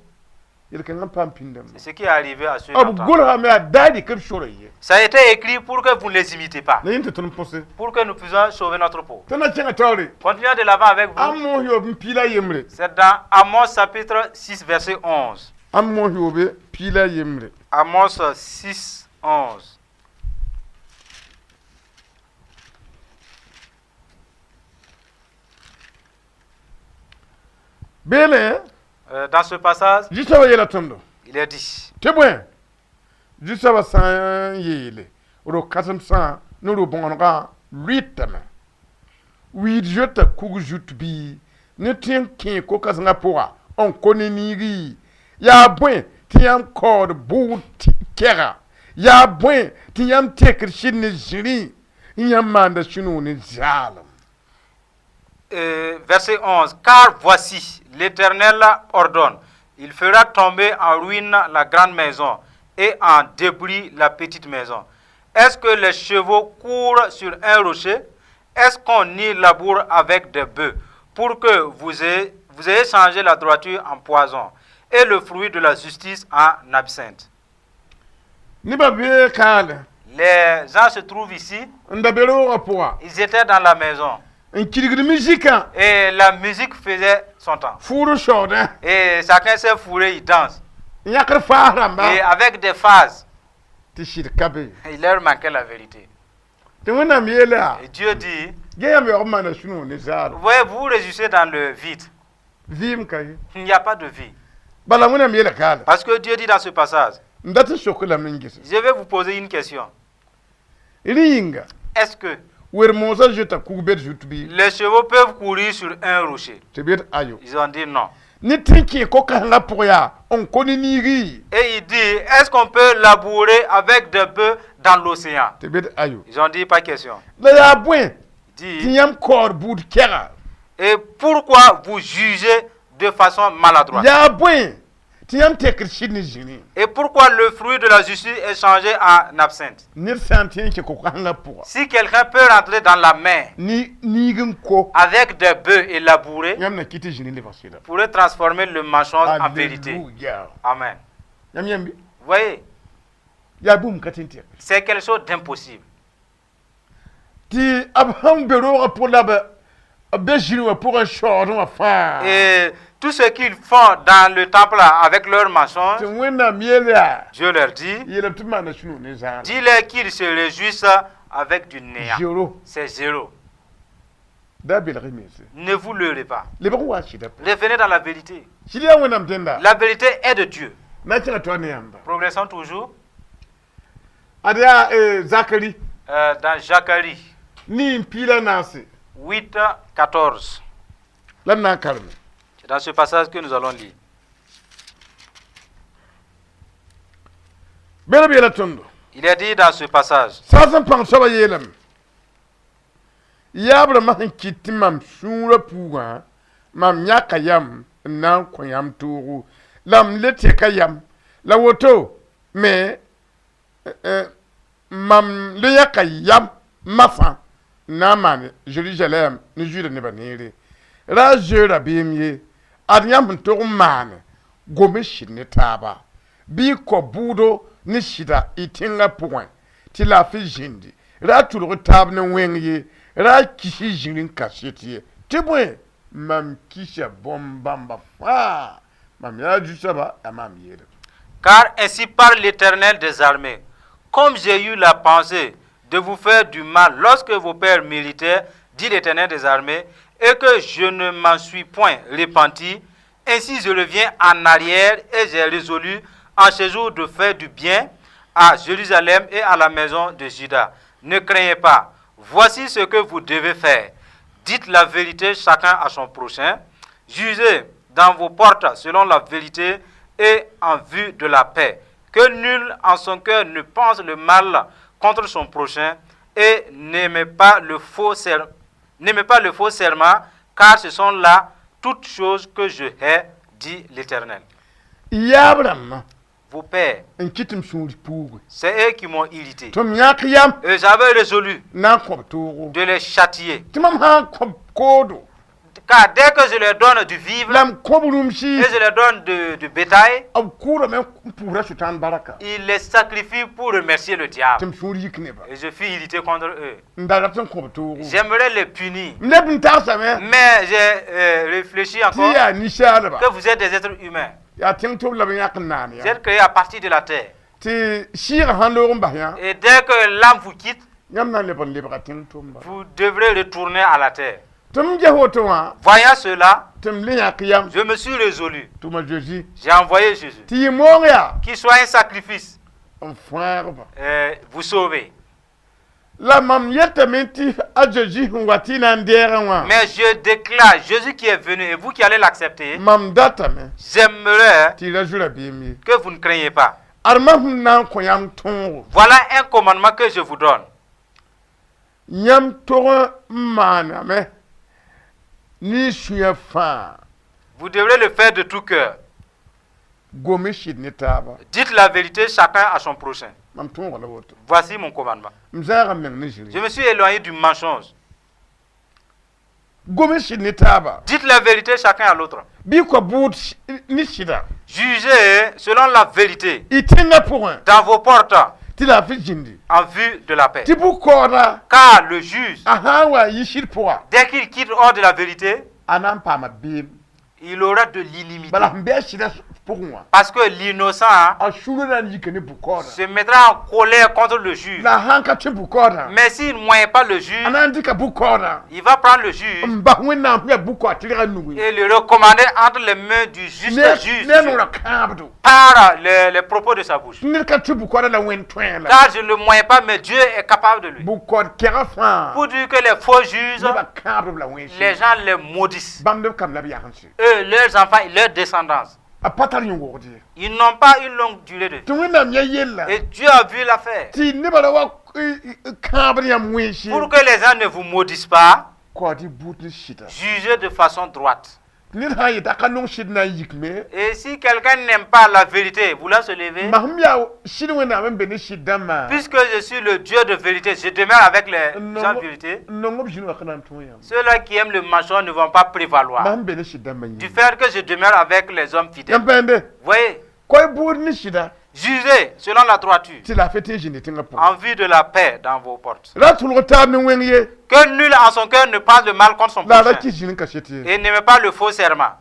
yel-kãngã n paam pĩndame
c'est ce qui est arrivé à ceux
b
d'antan.
golgame yaa daa dɩk b sora ye
Ça a été écrit pour que vous ne les imitez pas,
la yẽnd tɩ tõnd põse
pour que nous puissions sauver notre peau.
Tõnd na kẽngã taoore
Continuons de l'avant avec vous.
Amos yoob n piila yembre
C'est dans Amos chapitre 6, verset 11.
Amos yoobe piila yembre
Amos 6, 11.
Beene
Dans ce passage,
Zu-soabã yeela tõndo
il est dit,
tɩ bõe Zu-soabã sã n yeele ro-kãsem-sã ne ro-bõonegã lʋɩtame wiid zoeta kug zut bɩ ne tɩ n kẽe ko-kãsengã pʋga n ko ne niigi yaa bõe tɩ yãmb kaood bʋʋd kɛga yaa bõe tɩ yãmb tekd sɩd ne zĩrĩ n yãmb maanda sũ-noog ne zaalem
Verset 11. Car voici, l'Éternel ordonne, il fera tomber en ruine la grande maison et en débris la petite maison. Est-ce que les chevaux courent sur un rocher? Est-ce qu'on y laboure avec des bœufs pour que vous ayez changé la droiture en poison et le fruit de la justice en absinthe?
Nebã bee kaale
Les gens se trouvent ici,
n da be roogã pʋga
ils étaient dans la maison
n kirgd muzikã
et la musique faisait son temps.
Fʋʋr shaoodẽ
Et chacun s'est fourré, il danse.
N yãkd faas rãmba
Et avec des phases,
tɩ sɩd ka be
il leur manquait la vérité.
Tɩ Wẽnnaam yeela yaa
Et Dieu dit,
ge yãmb yaoog n maana sũ-noog ne zaalem
vous voyez, vous vous réjouissez dans le vide.
Vɩɩm ka ye
Il n'y a pas de vie.
Bala Wẽnnaam yeela kaala
Parce que Dieu dit dans ce passage,
n dat n sok lame n gese
je vais vous poser une question.
Rẽ yĩnga
Est-ce que
wer-moosã zoeta kug-bed zut bɩ
les chevaux peuvent courir sur un rocher?
Tɩ b yet ayo
Ils ont dit non.
Ne tɩ n kẽ ko-kãsengã pʋg yaa n ko ne niigi
Et il dit, est-ce qu'on peut labourer avec des bœufs dans l'océan?
Tɩ b yet ayo
Ils ont dit, pas question.
La yaa bõe
Il
tɩ
dit,
yãmb kaood buud kɛga
et pourquoi vous jugez de façon maladroite?
Yaa bõe tɩ yãmb tekd sɩd ne zĩrĩ
Et pourquoi le fruit de la justice est changé en absinthe?
Ned sã n tõe n kẽ ko-kãsengã pʋga
Si quelqu'un peut rentrer dans la mer
ne niig n ko
avec des bœufs et labourer,
yãmb na kɩ tɩ zĩrĩ lebg sɩda
pourrait transformer le mensonge en vérité.
Alléluia.
Amen.
Yãmb yãmb
Vous voyez,
yaa bũmb ka tɩ n tɛk
c'est quelque chose d'impossible.
Tɩ b sãn be roogã pʋg la b be zĩrĩ wã pʋgã shaoodẽ wã fãa
Et tout ce qu'ils font dans le temple avec leurs mensonges,
Tɩ Wẽnnaam yeel yaa
Dieu leur dit,
yeelame tɩ b maana sũ-noog ne zaalem
dis-leur qu'ils se réjouissent avec du néant.
Zéro.
C'est zéro.
Da belg y mense
Ne vous leurrez pas.
Lebg n wa sɩda
Revenez dans la vérité.
Sɩd yaa Wẽnnaam tẽnda
La vérité est de Dieu.
Na kẽngã tɩ wa ne yãmba
Progressons toujours
ad yaa Zakari
dans Zacharie
ne n piila naase
8, 14.
La d na n kareme
C'est dans ce passage que nous allons lire.
Bela b yeela tõndo
Il est dit dans ce passage,
saas n pãng soabã yeelame Yaab rãmbã sẽn kɩt tɩ mam sũurã pugã, mam yãka yam n na n kõ yãmb toogo la m le teka yam la woto me mam le yãka yam masã n na n maan Zerizalɛɛm ne Zuda nebã neere. Ra zoe rabeem ye, ad yãmb sẽn tog n maane gom sɩd ne taaba bɩ kao bʋʋdo ne sɩda y tẽngã pʋgẽ tɩ laafɩ zĩndi. Ra tʋlg taab ne wẽng ye, ra kis y zĩr n kaset ye, tɩ bõe mam kisa bõn-bãmba fãa, mam yaa Zu-soaba, yaa maam yeelem.
Car ainsi parle l'Éternel des armées. Comme j'ai eu la pensée de vous faire du mal lorsque vos pères m'irritaient, dit l'Éternel des armées, et que je ne m'en suis point repenti, ainsi je reviens en arrière et j'ai résolu en ce jour de faire du bien à Jérusalem et à la maison de Juda. Ne craignez pas. Voici ce que vous devez faire. Dites la vérité chacun à son prochain. Jugez dans vos portes selon la vérité et en vue de la paix. Que nul en son cœur ne pense le mal contre son prochain et n'aimez pas le faux n'aimez pas le faux serment, car ce sont là toutes choses que je hais, dit l'Éternel.
Yaab rãmbã
Vos pères,
n kɩt m sũur puuge
c'est eux qui m'ont irrité.
Tɩ m yãk yam
Et j'avais résolu
n na n kõb toogo
de les châtier.
Tɩ mam sã n kõb koodo
Car dès que je leur donne du vivre
la m kõb rũmsi
et je leur donne du bétail,
b kʋʋdame n puusra Sʋtãan baraka
ils les sacrifient pour remercier le
tɩ
diable.
M sũur yik neba
Et je fus irrité contre eux.
N da rat n kõb toogo
J'aimerais les punir.
M leb n tagsame
Mais j'ai réfléchi
tɩ
encore
yaa ninsaalba
que vous êtes des êtres humains.
Yaa tẽng tʋb la b yãk n naan
Vous
ya
êtes créés à partir de la terre.
Tɩ sɩɩgã sãn loog n bas yã
Et dès que l'âme vous quitte,
yãmb na n leb n lebga tẽng tʋmba
vous devrez retourner à la terre.
Tɩ m ges woto wã
Voyant cela,
tɩ m le yãk yam
je me suis résolu.
Tʋma Zeezi
J'ai envoyé Jésus.
Tɩ yɩ moong yaa
Qu'il soit un sacrifice,
n fãagba
vous sauver.
La mam yetame tɩ a Zeezi sẽn wa tɩ y na n deegã wã
Mais je déclare, Jésus qui est venu et vous qui allez l'accepter,
mam datame
j'aimerais
tɩ y ra zu rabeem ye
que vous ne craignez pas.
Ad-ma sẽn na n kõ yãmb tõogo
Voilà un commandement que je vous donne.
Yãmb tog n maaname ne sũyã fãa
Vous devrez le faire de tout cœur.
Gom sɩd ne taaba
Dites la vérité chacun à son prochain.
Mam tõoga la woto
Voici mon commandement.
M zãaga m meng ne zĩri
Je me suis éloigné du mensonge.
Gom sɩd ne taaba
Dites la vérité chacun à l'autre.
Bɩ kõ bʋʋd ne sɩda
Jugez selon la vérité
y tẽngã pʋgẽ
dans vos portes
tɩ laafɩ zĩndi
en vue de la paix.
Tɩ bʋ-kaooda
Car le juge,
a sã n wa n yi sɩd pʋga
dès qu'il quitte hors de la vérité,
a na n paama beem
il aura de l'inimité.
Bala sẽn bɩ a sɩdã pʋgẽ wã
Parce que l'innocent
a sũurã na n yika ne bʋ-kaooda
se mettra en colère contre le juge.
La a sãn ka tẽ bʋ-kaoodã
Mais s'il ne moyen pas le juge,
a na n dɩka bʋ-kaoodã
il va prendre le juge
n bas Wẽnnaam sẽn yaa bʋ-kaood tɩrgã nugu
et le recommander entre les mains du juste juge
ne a noorã kãabdo
par les propos de sa bouche.
Ned ka tẽ bʋ-kaoodã la wẽnd tõe la
Car je ne le moyen pas, mais Dieu est capable de lui.
Bʋ-kaood kɛgã fãa
Pour dire que les faux juges,
nebã kãabd la wẽnse
les gens les maudissent.
Bãmb b kam la b yagense
Eux, leurs enfants et leurs descendants.
A pa tar yẽgd ye
Ils n'ont pas une longue durée de vie.
Tɩ Wẽnnaam yã yella
Et Dieu a vu l'affaire.
Tɩ nebã ra wa kãabd yãmb wẽnse
Pour que les gens ne vous maudissent pas,
kaood y buud ne sɩda
jugez de façon droite.
Ned sã n yeta ka nong sɩd na n yikme
Et si quelqu'un n'aime pas la vérité, voulant se lever,
ma sẽn yaa sɩd Wẽnnaam n be ne sɩd dãmbã
puisque je suis le Dieu de vérité, je demeure avec les gens de vérité.
N nong b zĩn wã ka na n tõe yãmb
Ceux-là qui aiment le mensonge ne vont pas prévaloir.
Ma sẽn be ne sɩd dãmbã
Du
yĩnga
fait que je demeure avec les hommes fidèles.
Yãmb pãende
Voyez,
koe buud ne sɩda
jugez selon la droiture,
tɩ laafɩ tɩ n zĩndi tẽngã pʋgẽ
en vue de la paix dans vos portes.
Ra tʋlg taab ne wẽng ye
Que nul en son cœur ne passe le mal contre son
la a ra
prochain
kɩs zĩn n kaset ye
et n'aimez pas le faux serment.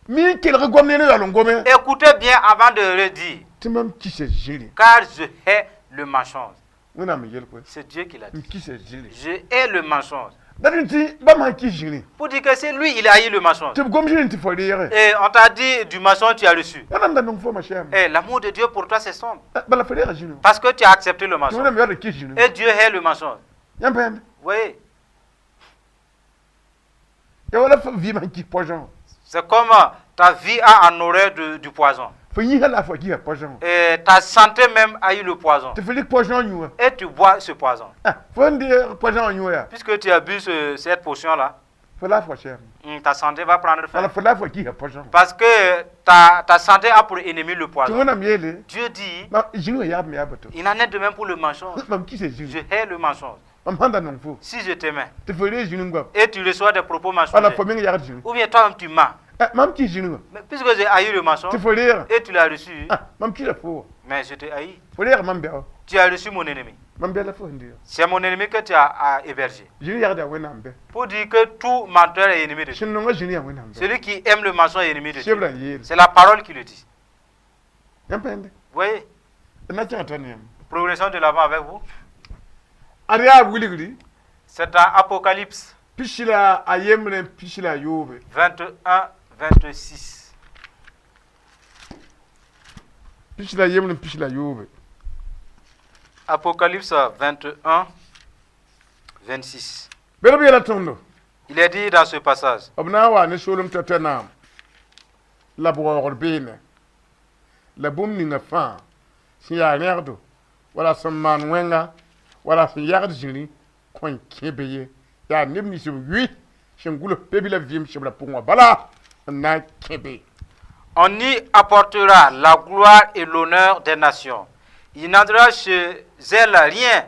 Mi n kelg gom ne yaool n gome
Écoutez bien avant de redire,
tɩ mam kisa zĩri
car je hais le mensonge.
Wẽnnaam n yel koe
C'est Dieu qui l'a
n
dit.
kisa zĩri
Je hais le mensonge.
Dat n tɩ bãmb sãn kɩs zĩri
Pour dire que c'est lui, il haït le mensonge.
Tɩ b gom zĩri tɩ fo reege
Et on t'a dit du mensonge, tu as reçu.
Ya mam da nong fooma sɛame
Et l'amour de Dieu pour toi, c'est sombre.
Bala fo reega zĩri
Parce que tu as accepté le
tɩ
mensonge.
Wẽnnaam yaool n kɩs zĩri
Et Dieu hait le mensonge.
Yãmb pãende
Vous voyez,
ya wala fo vɩɩm sẽn kɩs poison
c'est comme ta vie a en horreur du poison.
Fo yĩsã la fo kɩsa poison.
Et ta santé même a eu le poison.
Tɩ fo rɩk poison yũ.
Et tu bois ce poison.
Ah, fo n dɩ poison yũ yaa.
Puisque tu as bu cette potion-là,
Fo la fo sɛm.
Ta santé va prendre fin.
Wala fo la fo kɩsa poison.
Parce que ta santé a pour ennemi le
Tɩ
poison.
Wẽnnaam yeele.
Dieu dit,
Mam zĩnigã yaab me yaa bato.
Il en est de même pour le mensonge.
Mam kɩsa zĩnig.
Je hais le mensonge.
Mam sãn da nong fo.
Si je t'aimais
Tɩ fo reeg zĩnig goam.
Et tu reçois des propos
Wala
mensongers,
fo meng yagd zĩnig.
Ou bien toi-même tu mens.
Eh, mam kɩs zĩnigã.
Mais puisque j'ai haï le mensonge
Tɩ fo reega.
Et tu l'as reçu,
Ah, mam kɩsa fo.
Mais je t'ai haï.
Fo reega mam bɛo.
Tu as reçu mon ennemi.
Mam bɛ la fo sẽn dɩ.
C'est mon ennemi que tu as hébergé.
Zĩnig yagd yaa Wẽnnaam bɛ.
Pour dire que tout menteur est ennemi de Dieu.
Sẽn nonga zĩnig yaa Wẽnnaam bɛ.
Celui qui aime le mensonge est ennemi de Dieu.
Sebrã yeele.
C'est la parole qui le dit.
Yãmb pẽnde.
Vous voyez,
D na kẽngã t'a ne yãmb.
Progressons de l'avant avec vous.
Ad yaa wilgri.
C'est dans Apocalypse
21 la yembre n pis la yoobe.
21, 26.
21 la yembre n pis la yoobe.
Apocalypse 21, 26.
Bɩ b yeela tõndo.
Il est dit dans ce passage,
B na n wa ne soolem tɔ-tɔ naam la b waoogd beene la bũmb ninga fãa sẽn yaa rẽgdo wala sẽn maan wẽnga wala sẽn yagd zĩri kõn kẽ be ye yaa neb nins b yʋɩ sẽn gʋls pe-bilã vɩɩm sebrã pʋgẽ wã bala n na n kẽ be.
On y apportera la gloire et l'honneur des nations. Il n'entrera chez elles rien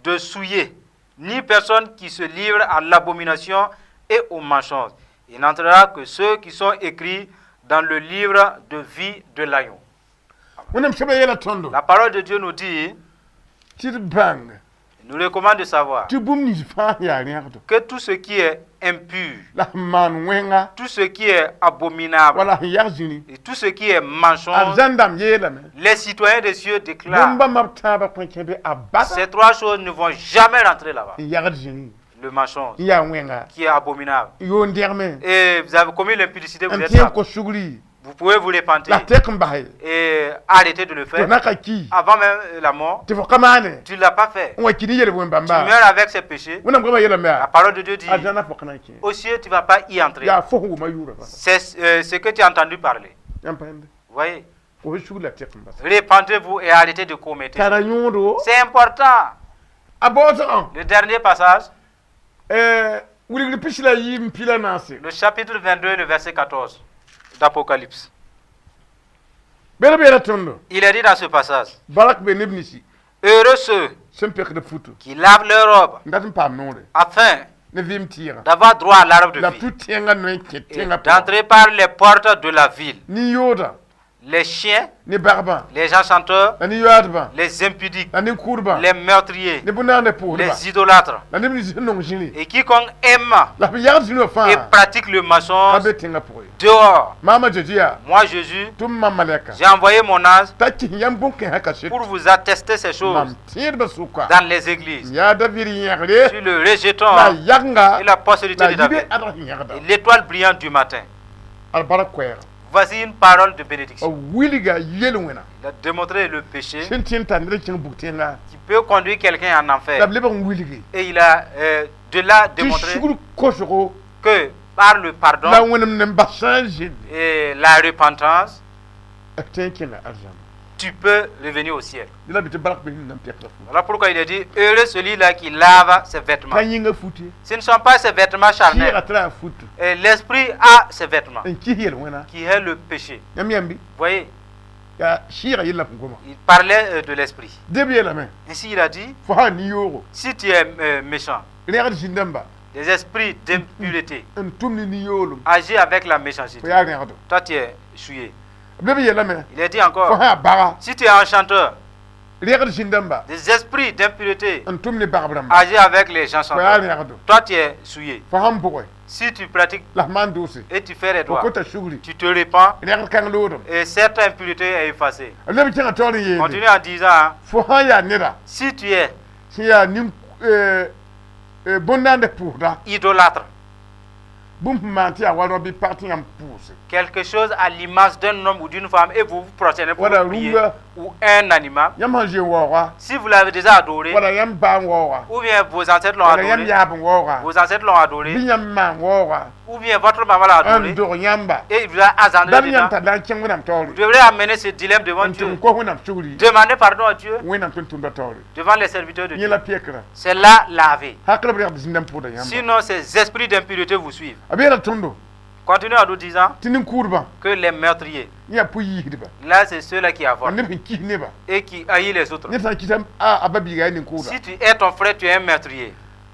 de souillé, ni personne qui se livre à l'abomination et au mensonge. Il n'entrera que ceux qui sont écrits dans le livre de vie de l'agneau.
Wẽnnaam sebrã yeela tõndo
La parole de Dieu nous dit,
tɩ d bãng
il nous recommande de savoir
tɩ bũmb nins fãa sẽn yaa rẽgdo
que tout ce qui est impur,
la sẽn maan wẽnga
tout ce qui est abominable
wala sẽn yag zĩri
et tout ce qui est mensonge,
arzãn dãmb yeelame
les citoyens des cieux déclarent,
bũmb bãmba b tãabã kõn kẽ be a basa
ces trois choses ne vont jamais rentrer là-bas.
N yagd zĩri
Le mensonge
n yaa wẽnga
qui est abominable.
yoon dẽgme
Et vous avez commis l'impudicité, vous
n
êtes
tẽ n
sale.
kos sugri
Vous pouvez vous repentir
la tɛk n bas
et arrêter de le
tɩ
faire.
na ka ki
Avant même la mort,
tɩ fo ka maane
tu ne l'as pas fait.
N wa ki ne yel wẽn
Tu
bãmba
meurs avec ces péchés.
Wẽnnaam goamã yeelame
La
yaa
parole de Dieu dit,
arzãna fo ka na n kẽ
au ciel, tu ne vas pas y entrer.
Yaa fo sẽn wʋma yʋʋrã bala.
C'est ce que tu as entendu parler.
Yãmb pãende.
Vous voyez,
Kos sugr la tɛk n bas.
Repentez-vous et arrêtez de commettre.
Tara yõodo.
C'est important.
A baoosgã.
Le dernier passage,
Wilgr 24 n p la naase.
Le chapitre 22, le verset 14 d'Apocalypse.
Bɩ b yeela tõndo.
Il est dit dans ce passage,
Barak be neb ninsi
heureux ceux
sẽn pekd futu
qui lavent leurs robes
n dat n paam noore
afin
ne vɩɩm tɩɩgã
d'avoir droit à l'arbre de
la
vie
tũ tẽngã noe n kẽ
et
tẽngã pʋgã
d'entrer par les portes de la ville.
Nin-yooda
Les chiens,
ne bagbã
les enchanteurs,
la nin-yoaadbã
les impudiques,
la nin-kʋʋdbã
les meurtriers,
ne bõn-naandã pʋʋsdba
les idolâtres
la neb nins sẽn nong zĩri
et quiconque aime
la b yagd zĩri wã
et
fãa
pratique le
ka
mensonge
be tẽngã pʋgẽ.
Dehors.
Maama Zeezi yaa
Moi, Jésus,
tʋ m mam malɛka
j'ai envoyé mon ange
t'a kɩs yãmb bõn-kãensã kaset
pour vous attester ces choses
mam tẽedbã sʋka
dans les églises.
Yaa David yẽgre
Sur le rejeton
la yagenga
et la postérité
la
de David
yibe adg sẽn yẽgda
et l'étoile brillante du matin.
Albark koɛɛga.
Voici une parole de bénédiction.
B wilga yel-wẽna
Il a démontré le péché
sẽn tẽ n tar ned n kẽng bug tẽnga
qui peut conduire quelqu'un en enfer.
La b lebg n wilge
Et il a de là
tɩ
démontré
sugr kosgo
que par le pardon
la wẽnem ne bas sã n zẽnde
et la repentance,
b tõe n kẽnga arzãna.
Tu peux revenir au ciel.
Dẽ la bɩ tɩ bark be sẽn na n pɛkda fu.
Voilà pourquoi il est dit, heureux celui-là qui lave ses vêtements.
Ka yĩnga fut ye.
Ce ne sont pas ses vêtements charnels.
Sɩɩga tɩ ra yaa futu.
Et l'esprit a ses vêtements,
N kis yel-wẽna.
Qui est le péché.
Yãmb yãmbi.
Vous voyez,
Yaa sɩɩga yella fũ goma.
Il parlait de l'esprit.
Dẽ b yeelame.
Ainsi, il a dit,
Fo sã nin-yoogo.
Si tu es méchant,
Rẽgd zĩn-dãmba.
Des esprits d'impureté,
N tʋm ne nin-yoolem.
Agis avec la méchanceté.
Fo yaa rẽgdo.
Toi, tu es souillé.
B leb yeelame.
Il est dit
Fo
encore,
sã yaa baga.
Si tu es enchanteur,
Rẽgd zĩn-dãmba.
Des esprits d'impureté,
N tʋm ne bagb rãmba.
Agis avec les gens
Fo yaa
chanteurs.
rẽgdo.
Toi, tu es souillé.
Fo sãn bʋgɛ.
Si tu pratiques
La f maan doose.
Et tu fais les
Fo
doigts,
kota sugri.
Tu te répands
Rẽgd kãng loodem.
Et cette impureté est effacée.
B leb kẽngã taoor n yeele.
Continue en disant, hein,
Fo sã n yaa neda.
Si tu es
Sẽn yaa nin bõn-naandã pʋʋsda.
Idolâtre,
Bũmb sẽn maan tɩ yaa wa rao bɩ pag tɩ yãmb pʋʋse.
Quelque chose à l'image d'un homme ou d'une femme et vous vous prosternez pour
Voilà,
vous prier,
runga.
Ou un animal.
Yãmb sã n zoe waooga.
Si vous l'avez déjà adoré,
Wala yãmb ba n waooga.
Ou bien vos ancêtres l'ont
Wala yãmb
adoré,
yaab n waooga.
Vos ancêtres l'ont adoré,
Bɩ yãmb maan waooga.
Ou bien votre maman l'a
N
adoré,
dog yãmba.
Et il vous a engendré
Dãmb yãmb
dedans.
tar la n kẽng Wẽnnaam taoore.
Vous devrez amener ce dilemme devant
N tɩ
Dieu.
n kos Wẽnnaam sugri.
Demandez pardon à Dieu
Wẽnnaam tʋm-tʋmdã taoore.
Devant les serviteurs de
Yẽ
Dieu.
La pekra.
C'est là lavé.
Hakl b rɛgd zĩndãmb pʋgda yãmba.
Sinon, ces esprits d'impureté vous suivent.
A beela tõndo.
Continuez en nous disant
Tɩ nin-kʋʋdbã.
Que les meurtriers,
Yẽ yaa pʋ-yiisdba.
Là, c'est ceux-là qui avortent
Neb sẽn kis nebã.
Et qui haïssent les autres.
Ned sã n kisa a ba-biiga yaa nin-kʋʋda.
Si tu es ton frère, tu es un meurtrier.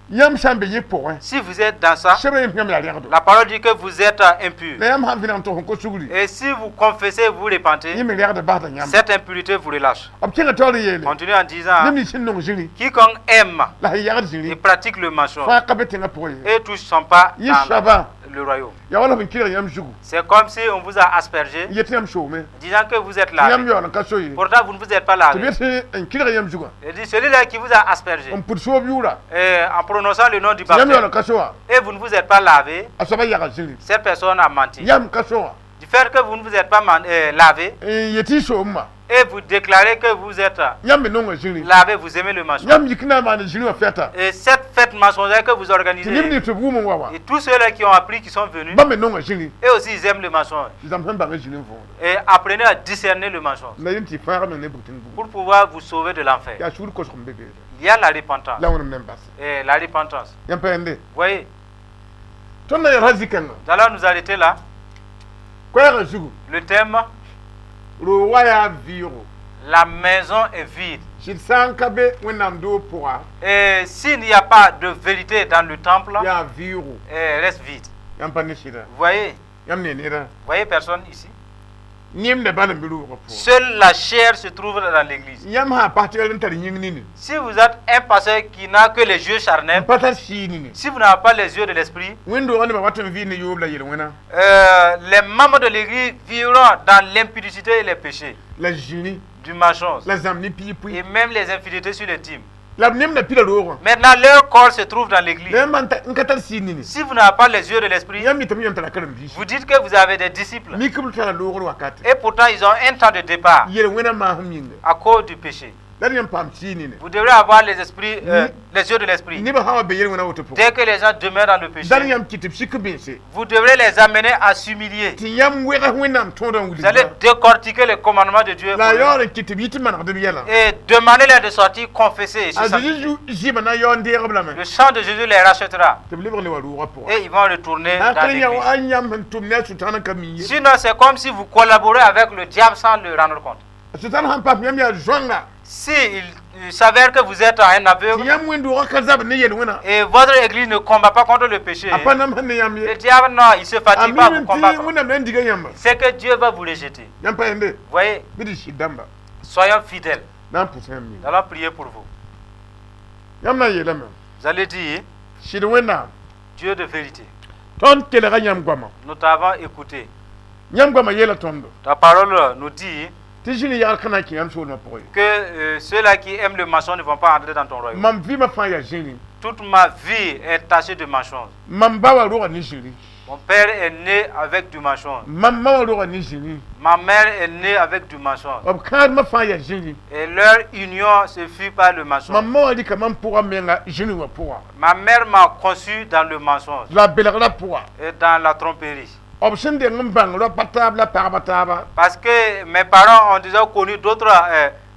Yãmb sã n be yẽ pʋgẽ.
Si vous êtes dans ça,
Sebrã yem yãmb yaa rẽgdo.
La parole dit que vous êtes impur.
La yãmb sã n vẽneg n tog n kos sugri.
Et si vous confessez, vous repentez,
Yẽ me rɛgd basda yãmb.
Cette impurité vous relâche.
B kẽngã taoor n yeele.
Continue en disant,
Neb nins sẽn nong zĩri.
Quiconque aime
La sẽn yagd
et
zĩri.
Pratique le mensonge
Fãa ka be tẽngã pʋgẽ ye.
Et touche son pas
Yẽ
dans
soabã.
Le royaume.
Yaa wala b n kɩrg yãmb zugu.
C'est comme si on vous a aspergé,
N yet tɩ yãmb soome.
Disant que vous êtes
Tɩ yãmb
lavé.
yaool n ka so ye.
Pourtant, vous ne vous êtes pas
Tɩ
lavé.
b yet tɩ n kɩrg yãmb zugã.
Il dit, celui-là qui vous a aspergé,
N pʋd soob yʋʋra.
Et en prononçant le nom du
Tɩ yãmb yaool
baptême,
n ka so wã.
Et vous ne vous êtes pas lavé,
A soabã yaga zĩri.
Cette personne a menti.
Yãmb ka so wã.
Du fait que vous ne vous êtes pas lavé,
N yet tɩ y soomã.
Et vous déclarez que vous êtes
Yãmb me nonga zĩri.
Lavé, vous aimez le mensonge.
Yãmb yik na n maan zĩri wã fɛta.
Et cette fête mensongère que vous
Tɩ neb
organisez,
nins tɩ b wʋm n wa wã.
Et tous ceux-là qui ont appris, qui sont venus,
Bãmb me nonga zĩri.
Et aussi ils aiment le mensonge.
Tɩ zãms n bãng zĩri n võore.
Et apprenez à discerner le mensonge
La yẽ tɩ fãagame ne bug tẽng bugum.
Pour pouvoir vous sauver de l'enfer.
Yaa sugr kosg n be beede.
Il y a la repentance.
La Wẽnnaam na n base.
Et la repentance.
Yãmb pa yẽnde.
Vous voyez,
Tõnd na yaa zĩ-kãngã.
Nous allons nous arrêter là.
Koɛɛgã zugu.
Le thème,
Roog wa yaa vɩʋʋgo.
La maison est vide.
Sɩd sã n ka be Wẽnnaam doog pʋga.
Et s'il n'y a pas de vérité dans le temple,
Yaa vɩʋʋgo.
Eh, reste vide.
Yãmb pa ne sɩda.
Vous voyez,
Yãmb ne neda.
vous voyez personne ici.
Yẽmda bãl n be roogã pʋgã.
Seule la chair se trouve dans l'église.
Yãmb sã n pas tɩ n tar yĩng nini.
Si vous êtes un pasteur qui n'a que les yeux charnels,
N pa tar sɩɩg nini.
Si vous n'avez pas les yeux de l'esprit,
Wẽnd-doogã nebã wat n vɩɩnd ne yoob la yel-wẽna.
Les membres de l'église vivront dans l'impudicité et les péchés,
La zĩri.
Du mensonge,
La zãmb ne piig pʋɩ.
Et même les infidélités sur les dîmes.
La b nemda pila roogã.
Maintenant, leur corps se trouve dans l'église.
La yãmb n ka tar sɩɩg nini.
Si vous n'avez pas les yeux de l'esprit,
Yãmb yetame yãmb tara karen-biisi.
Vous dites que vous avez des disciples.
Mik b tara loogr wakate.
Et pourtant, ils ont un temps de départ
Yel-wẽna maasem yĩnga.
À cause du péché.
La d yãmb paam sɩɩg nini.
Vous devrez avoir les yeux de l'esprit.
Nebã sã wa be yel-wẽna woto pʋgẽ.
Dès que les gens demeurent dans le péché,
Dãn yãmb kɩt tɩ b sik bẽnse.
Vous devrez les amener à s'humilier.
Tɩ yãmb wegs Wẽnnaam tõodã n
Vous allez
wilgã.
Décortiquer les commandements de Dieu
La
pour eux.
yaool n kɩt tɩ b yɩ tɩ manegd b yɛlã.
Et demandez-les de sortir confesser et se
A
sanctifier.
Zezi zɩɩmã na n yaool n deeg b lame.
Le sang de Jésus les rachètera
Tɩ b lebg ne wa roogã pʋgã.
Et ils vont retourner
Sã n
dans
ka yã
l'église.
wa yãmb sẽn tʋm ne a Sʋtãan n ka mi ye.
Sinon, c'est comme si vous collaborez avec le diable sans le rendre compte.
Sʋtãan sãn paam yãmb yaa zoãnga.
Si il s'avère que vous êtes un
Tɩ
aveugle
yãmb wẽnd-doogã ka zabd ne yel-wẽna.
Et votre église ne combat pas contre le péché,
A pa namsd ne yãmb ye.
Le diable, non, il ne se
A
fatigue pas à vous
mi tɩ
combattre.
Wẽnnaam na n diga yãmba.
C'est que Dieu va vous rejeter.
Yãmb pa yẽnde.
Vous voyez,
Bɩ dɩ sɩd dãmba.
Soyons fidèles.
Na n pʋsa yãmb
Nous
yĩnga.
allons prier pour vous.
Yãmb na n yeelame.
Vous allez dire,
Sɩd Wẽnnaam.
Dieu de vérité,
Tõnd kelga yãmb goamã.
Nous t'avons écouté.
Yãmb goamã yeela tõndo.
Ta parole nous dit
Tɩ zĩni yagl ka na n kẽ yãmb soolmã pʋgẽ ye.
Que ceux-là qui aiment le mensonge ne vont pas entrer dans ton royaume.
Mam vɩɩmã fãa yaa zĩri.
Toute ma vie est tachée de mensonges.
Mam ba wã roga ne zĩri.
Mon père est né avec du mensonge.
Mam ma wã roga ne zĩri.
Ma mère est née avec du mensonge.
B kãadmã fãa yaa zĩri.
Et leur union se fut par le mensonge.
Mam ma wã rɩka mam pʋgã menga zĩri wã pʋga.
Ma mère m'a conçu dans le mensonge
La belgrã pʋga.
Et dans la tromperie.
B sẽn deng n bãng rao pa taab la pagba taaba.
Parce que mes parents ont déjà connu d'autres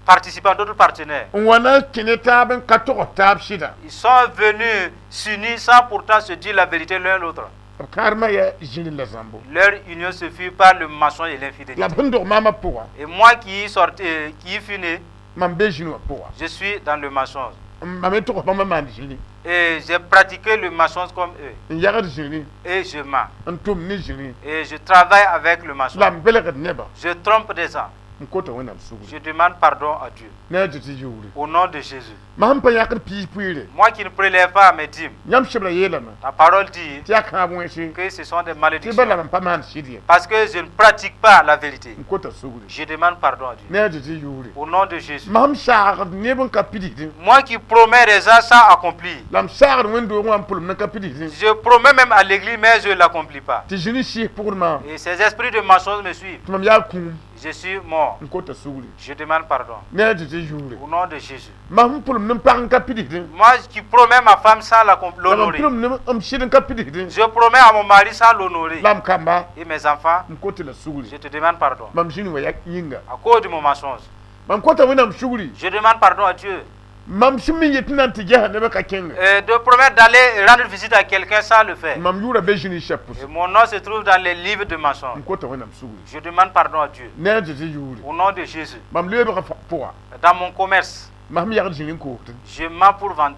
participants, d'autres partenaires.
N wa na n kẽ ne taab n ka togs taab sɩda.
Ils sont venus s'unir sans pourtant se dire la vérité l'un l'autre.
B kãadmã yaa zĩri la zãmbo.
Leur union se fut par le mensonge et l'infidélité.
La b sẽn dog maamã pʋga.
Et moi qui y sorti, qui y fus né,
Mam be zĩri wã pʋga.
Je suis dans le mensonge.
Mam me togs bãmb n maan zĩri.
Et j'ai pratiqué le mensonge comme eux.
N yagd zĩri.
Et je mens.
N tʋm ne zĩri.
Et je travaille avec le mensonge.
La m belgd nebã.
Je trompe des gens.
N kota Wẽnnaam sugri.
Je demande pardon à Dieu.
Ne a Zezi yʋʋre.
Au nom de Jésus.
Mam sẽn pa yãkd piis pʋɩɩre.
Moi qui ne prélève pas mes dîmes.
Yãmb sebra yeelame.
Ta parole dit
tɩ yaa kãab wẽnse.
que ce sont des
Tɩ
malédictions.
bala mam pa maan sɩd ye.
Parce que je ne pratique pas la vérité.
N kota sugri.
Je demande pardon à Dieu.
Ne a Zezi yʋʋre.
Au nom de Jésus.
Mam saagd neb n ka pidsdẽ.
Moi qui promets des gens sans accomplir.
La m saagd wẽnd-doogẽ wã n pʋlem n ka pidsdẽ.
Je promets même à l'église, mais je ne l'accomplis pas.
Tɩ zĩni sɩs pʋgd maam.
Et ces esprits de mensonge me suivent.
Tɩ mam yaa kũum.
Je suis mort.
N kota sugri.
Je demande pardon.
Ne a Zezi yʋʋre.
Au nom de Jésus.
Mam sẽn pʋlem ne m pag n ka pidsdẽ.
Moi qui promets ma femme sans
La mam
l'honorer.
pʋlem ne m sɩd n ka pidsdẽ.
Je promets à mon mari sans l'honorer.
La m kamba.
Et mes enfants,
N kota la sugri.
je te demande pardon.
Mam zĩni wa yaa yĩnga.
À cause de mon mensonge.
Mam kota Wẽnnaam sugri.
Je demande pardon à Dieu.
Mam sẽn me yet tɩ na n tɩ ges nebã ka kẽnge.
De promettre d'aller rendre visite à quelqu'un sans le faire.
Mam yʋʋra be zĩni sɛb
Et
pʋsẽ.
mon nom se trouve dans les livres de mensonges.
N kota Wẽnnaam sugri.
Je demande pardon à Dieu.
Ne a Zezi yʋʋre.
Au nom de Jésus.
Mam leebgã pʋga.
Dans mon commerce,
Mam yagd zĩni n koosdẽ.
je mens pour vendre.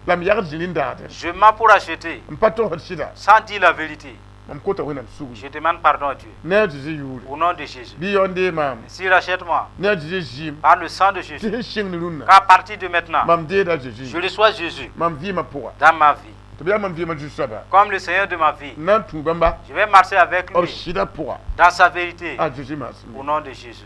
La m yagd zĩni n daadẽ.
Je mens pour acheter.
N pa togsd sɩda.
Sans dire la vérité.
Mam kota Wẽnnaam sugri.
Je demande pardon à Dieu.
Ne a Zezi yʋʋre.
Au nom de Jésus.
Bɩ yaoon dee maam.
Ainsi rachète-moi
Ne a Zezi zɩɩm.
par le sang de
Tɩ
Jésus.
sẽn sɩng ne rũnnã.
Qu'à partir de maintenant,
Mam deeda Zezi.
je reçois Jésus
Mam vɩɩmã pʋga.
dans ma vie.
Tɩ b yaa mam vɩɩmã zu-soaba.
Comme le Seigneur de ma vie.
N na n tũ bãmba.
Je vais marcher avec
B
lui
sɩdã pʋga.
dans sa vérité.
A Zezi maasem.
Au nom de Jésus.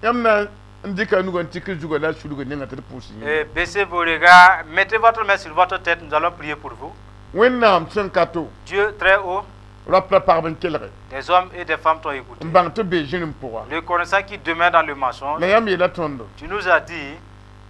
Yãmb na n dɩka a nugã n tik zugã la a sulga nenga tɩ d pʋʋs yĩnga.
Et baissez vos regards, mettez votre main sur votre tête, nous allons prier pour vous.
Wẽnnaam sẽn ka to.
Dieu très haut,
Rap la pagb n kelge.
des hommes et des femmes t'ont écouté.
N bãng tɩ b bee zĩrem pʋga.
Le connaissant qui demeure dans le mensonge,
La yãmb yeela tõndo.
tu nous as dit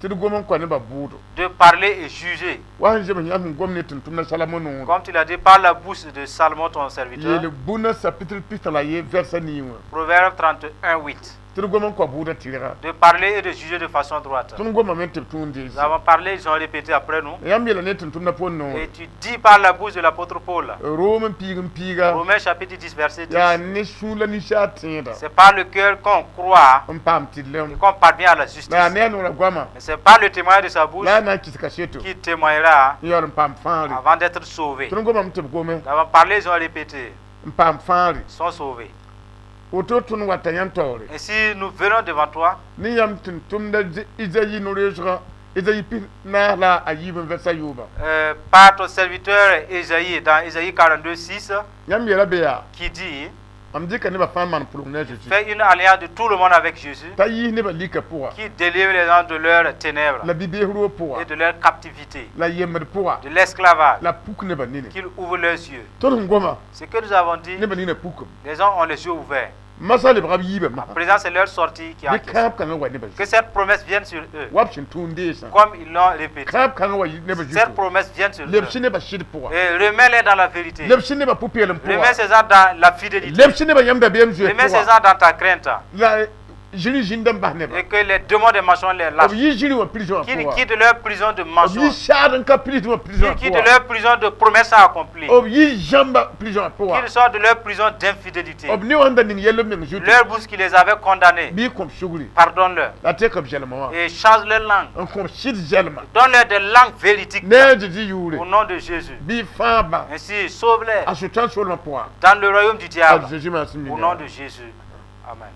Tɩ d gom n kõ nebã bʋʋdo.
de parler et juger.
Wa sẽn zems yãmb sẽn gom ne tʋm-tʋmdã Salamo noore.
Comme tu l'as dit par la bouche de Salomon, ton serviteur.
Yeel bũna chapitre pista la ye verset nii wã.
Proverbe 31, 8.
Tɩ d gom n kõ bʋʋdã tɩrga.
De parler et de juger de façon droite.
Tõnd gomame tɩ b tũud n dees.
Nous avons parlé, ils ont répété après nous.
Yãmb yeela ne tʋm-tʋmdã Poll noore.
Et tu dis par la bouche de l'apôtre Paul,
Rom n piig n piiga.
Romains chapitre 10, verset 10.
Yaa ne sũur la ninsaar tẽeda.
C'est par le cœur qu'on croit
N paam tɩrlem.
et qu'on parvient à la justice.
La yaa ne a noorã goama.
Mais c'est par le témoignage de sa bouche
La a na n kɩs kaseto.
qui témoignera
N yaool n paam fãagre.
avant d'être sauvé.
Tõnd gomame tɩ b gome.
Nous avons parlé, ils ont répété,
N paam fãagre.
ils sont sauvés.
Woto tõnd wata yãmb taoore.
Ainsi, nous venons devant toi
Ne yãmb tʋm-tʋmda Izayi no-reoosgã Izayi pis naas la a yiib n vɛrsa yooba.
Par ton serviteur Ésaïe, dans Ésaïe 42, 6,
Yãmb yeela be yaa.
qui dit:
Mam dɩka nebã fãa n maan pʋlg ne a Zeezi.
Fais une alliance de tout le monde avec Jésus,
T'a yiis nebã lika pʋga.
qui délivre les gens de leurs ténèbres
La bi-bees roog pʋga.
Et de leur captivité,
La yembd pʋga.
De l'esclavage,
La puk nebã nini.
qu'il ouvre leurs yeux.
Tõnd sẽn goma.
Ce que nous avons dit,
Nebã nina pukum.
Les gens ont les yeux ouverts.
Masã lebga b yiibã masã.
Présent, c'est leur sortie qui a
Bɩ
encaissé.
kãab kãngã wa nebã
Que
zugu.
cette promesse vienne sur eux,
Wa b sẽn tũud deesã.
Comme ils l'ont répété.
Kãab kãngã wa nebã
Cette
zugu.
promesse vienne sur eux.
Lebs nebã sɩd pʋga.
Et remets-les dans la vérité.
Lebs nebã pʋ-peelem
Remets
pʋga.
ces gens dans la fidélité.
Lebs nebã yãmb dabeem zoees
Remets ces
pʋga.
gens dans ta crainte.
La zĩri zĩndã n bas nebã.
Et que les démons des mensonges les
B
lâchent.
yi zĩri wã prison wã
Qu'ils
pʋga.
quittent leur prison de
B yi
mensonges.
saad n ka prison wã prison wã
Qu'ils quittent
pʋga.
leur prison de promesses à accomplir.
B yi zãmba prison wã pʋga.
Qu'ils sortent de leur prison d'infidélité.
B ne wã n da ning yɛl b meng zutu.
Leur bouche qui les avait condamnés.
Bɩ y kõ b sugri.
Pardonne-leur.
La tɩ b zɛlmã wã.
Et change leur langue.
N kõ b sɩd zɛlma.
Donne-leur des langues véridiques.
Ne a Zezi yʋʋre.
Au nom de Jésus.
Bɩ fãa
Ainsi, sauve-les
a Sʋtãan soolmã pʋga.
Dans le royaume du
A
diable.
Zezi maasem
Au nom de Jésus. Amen.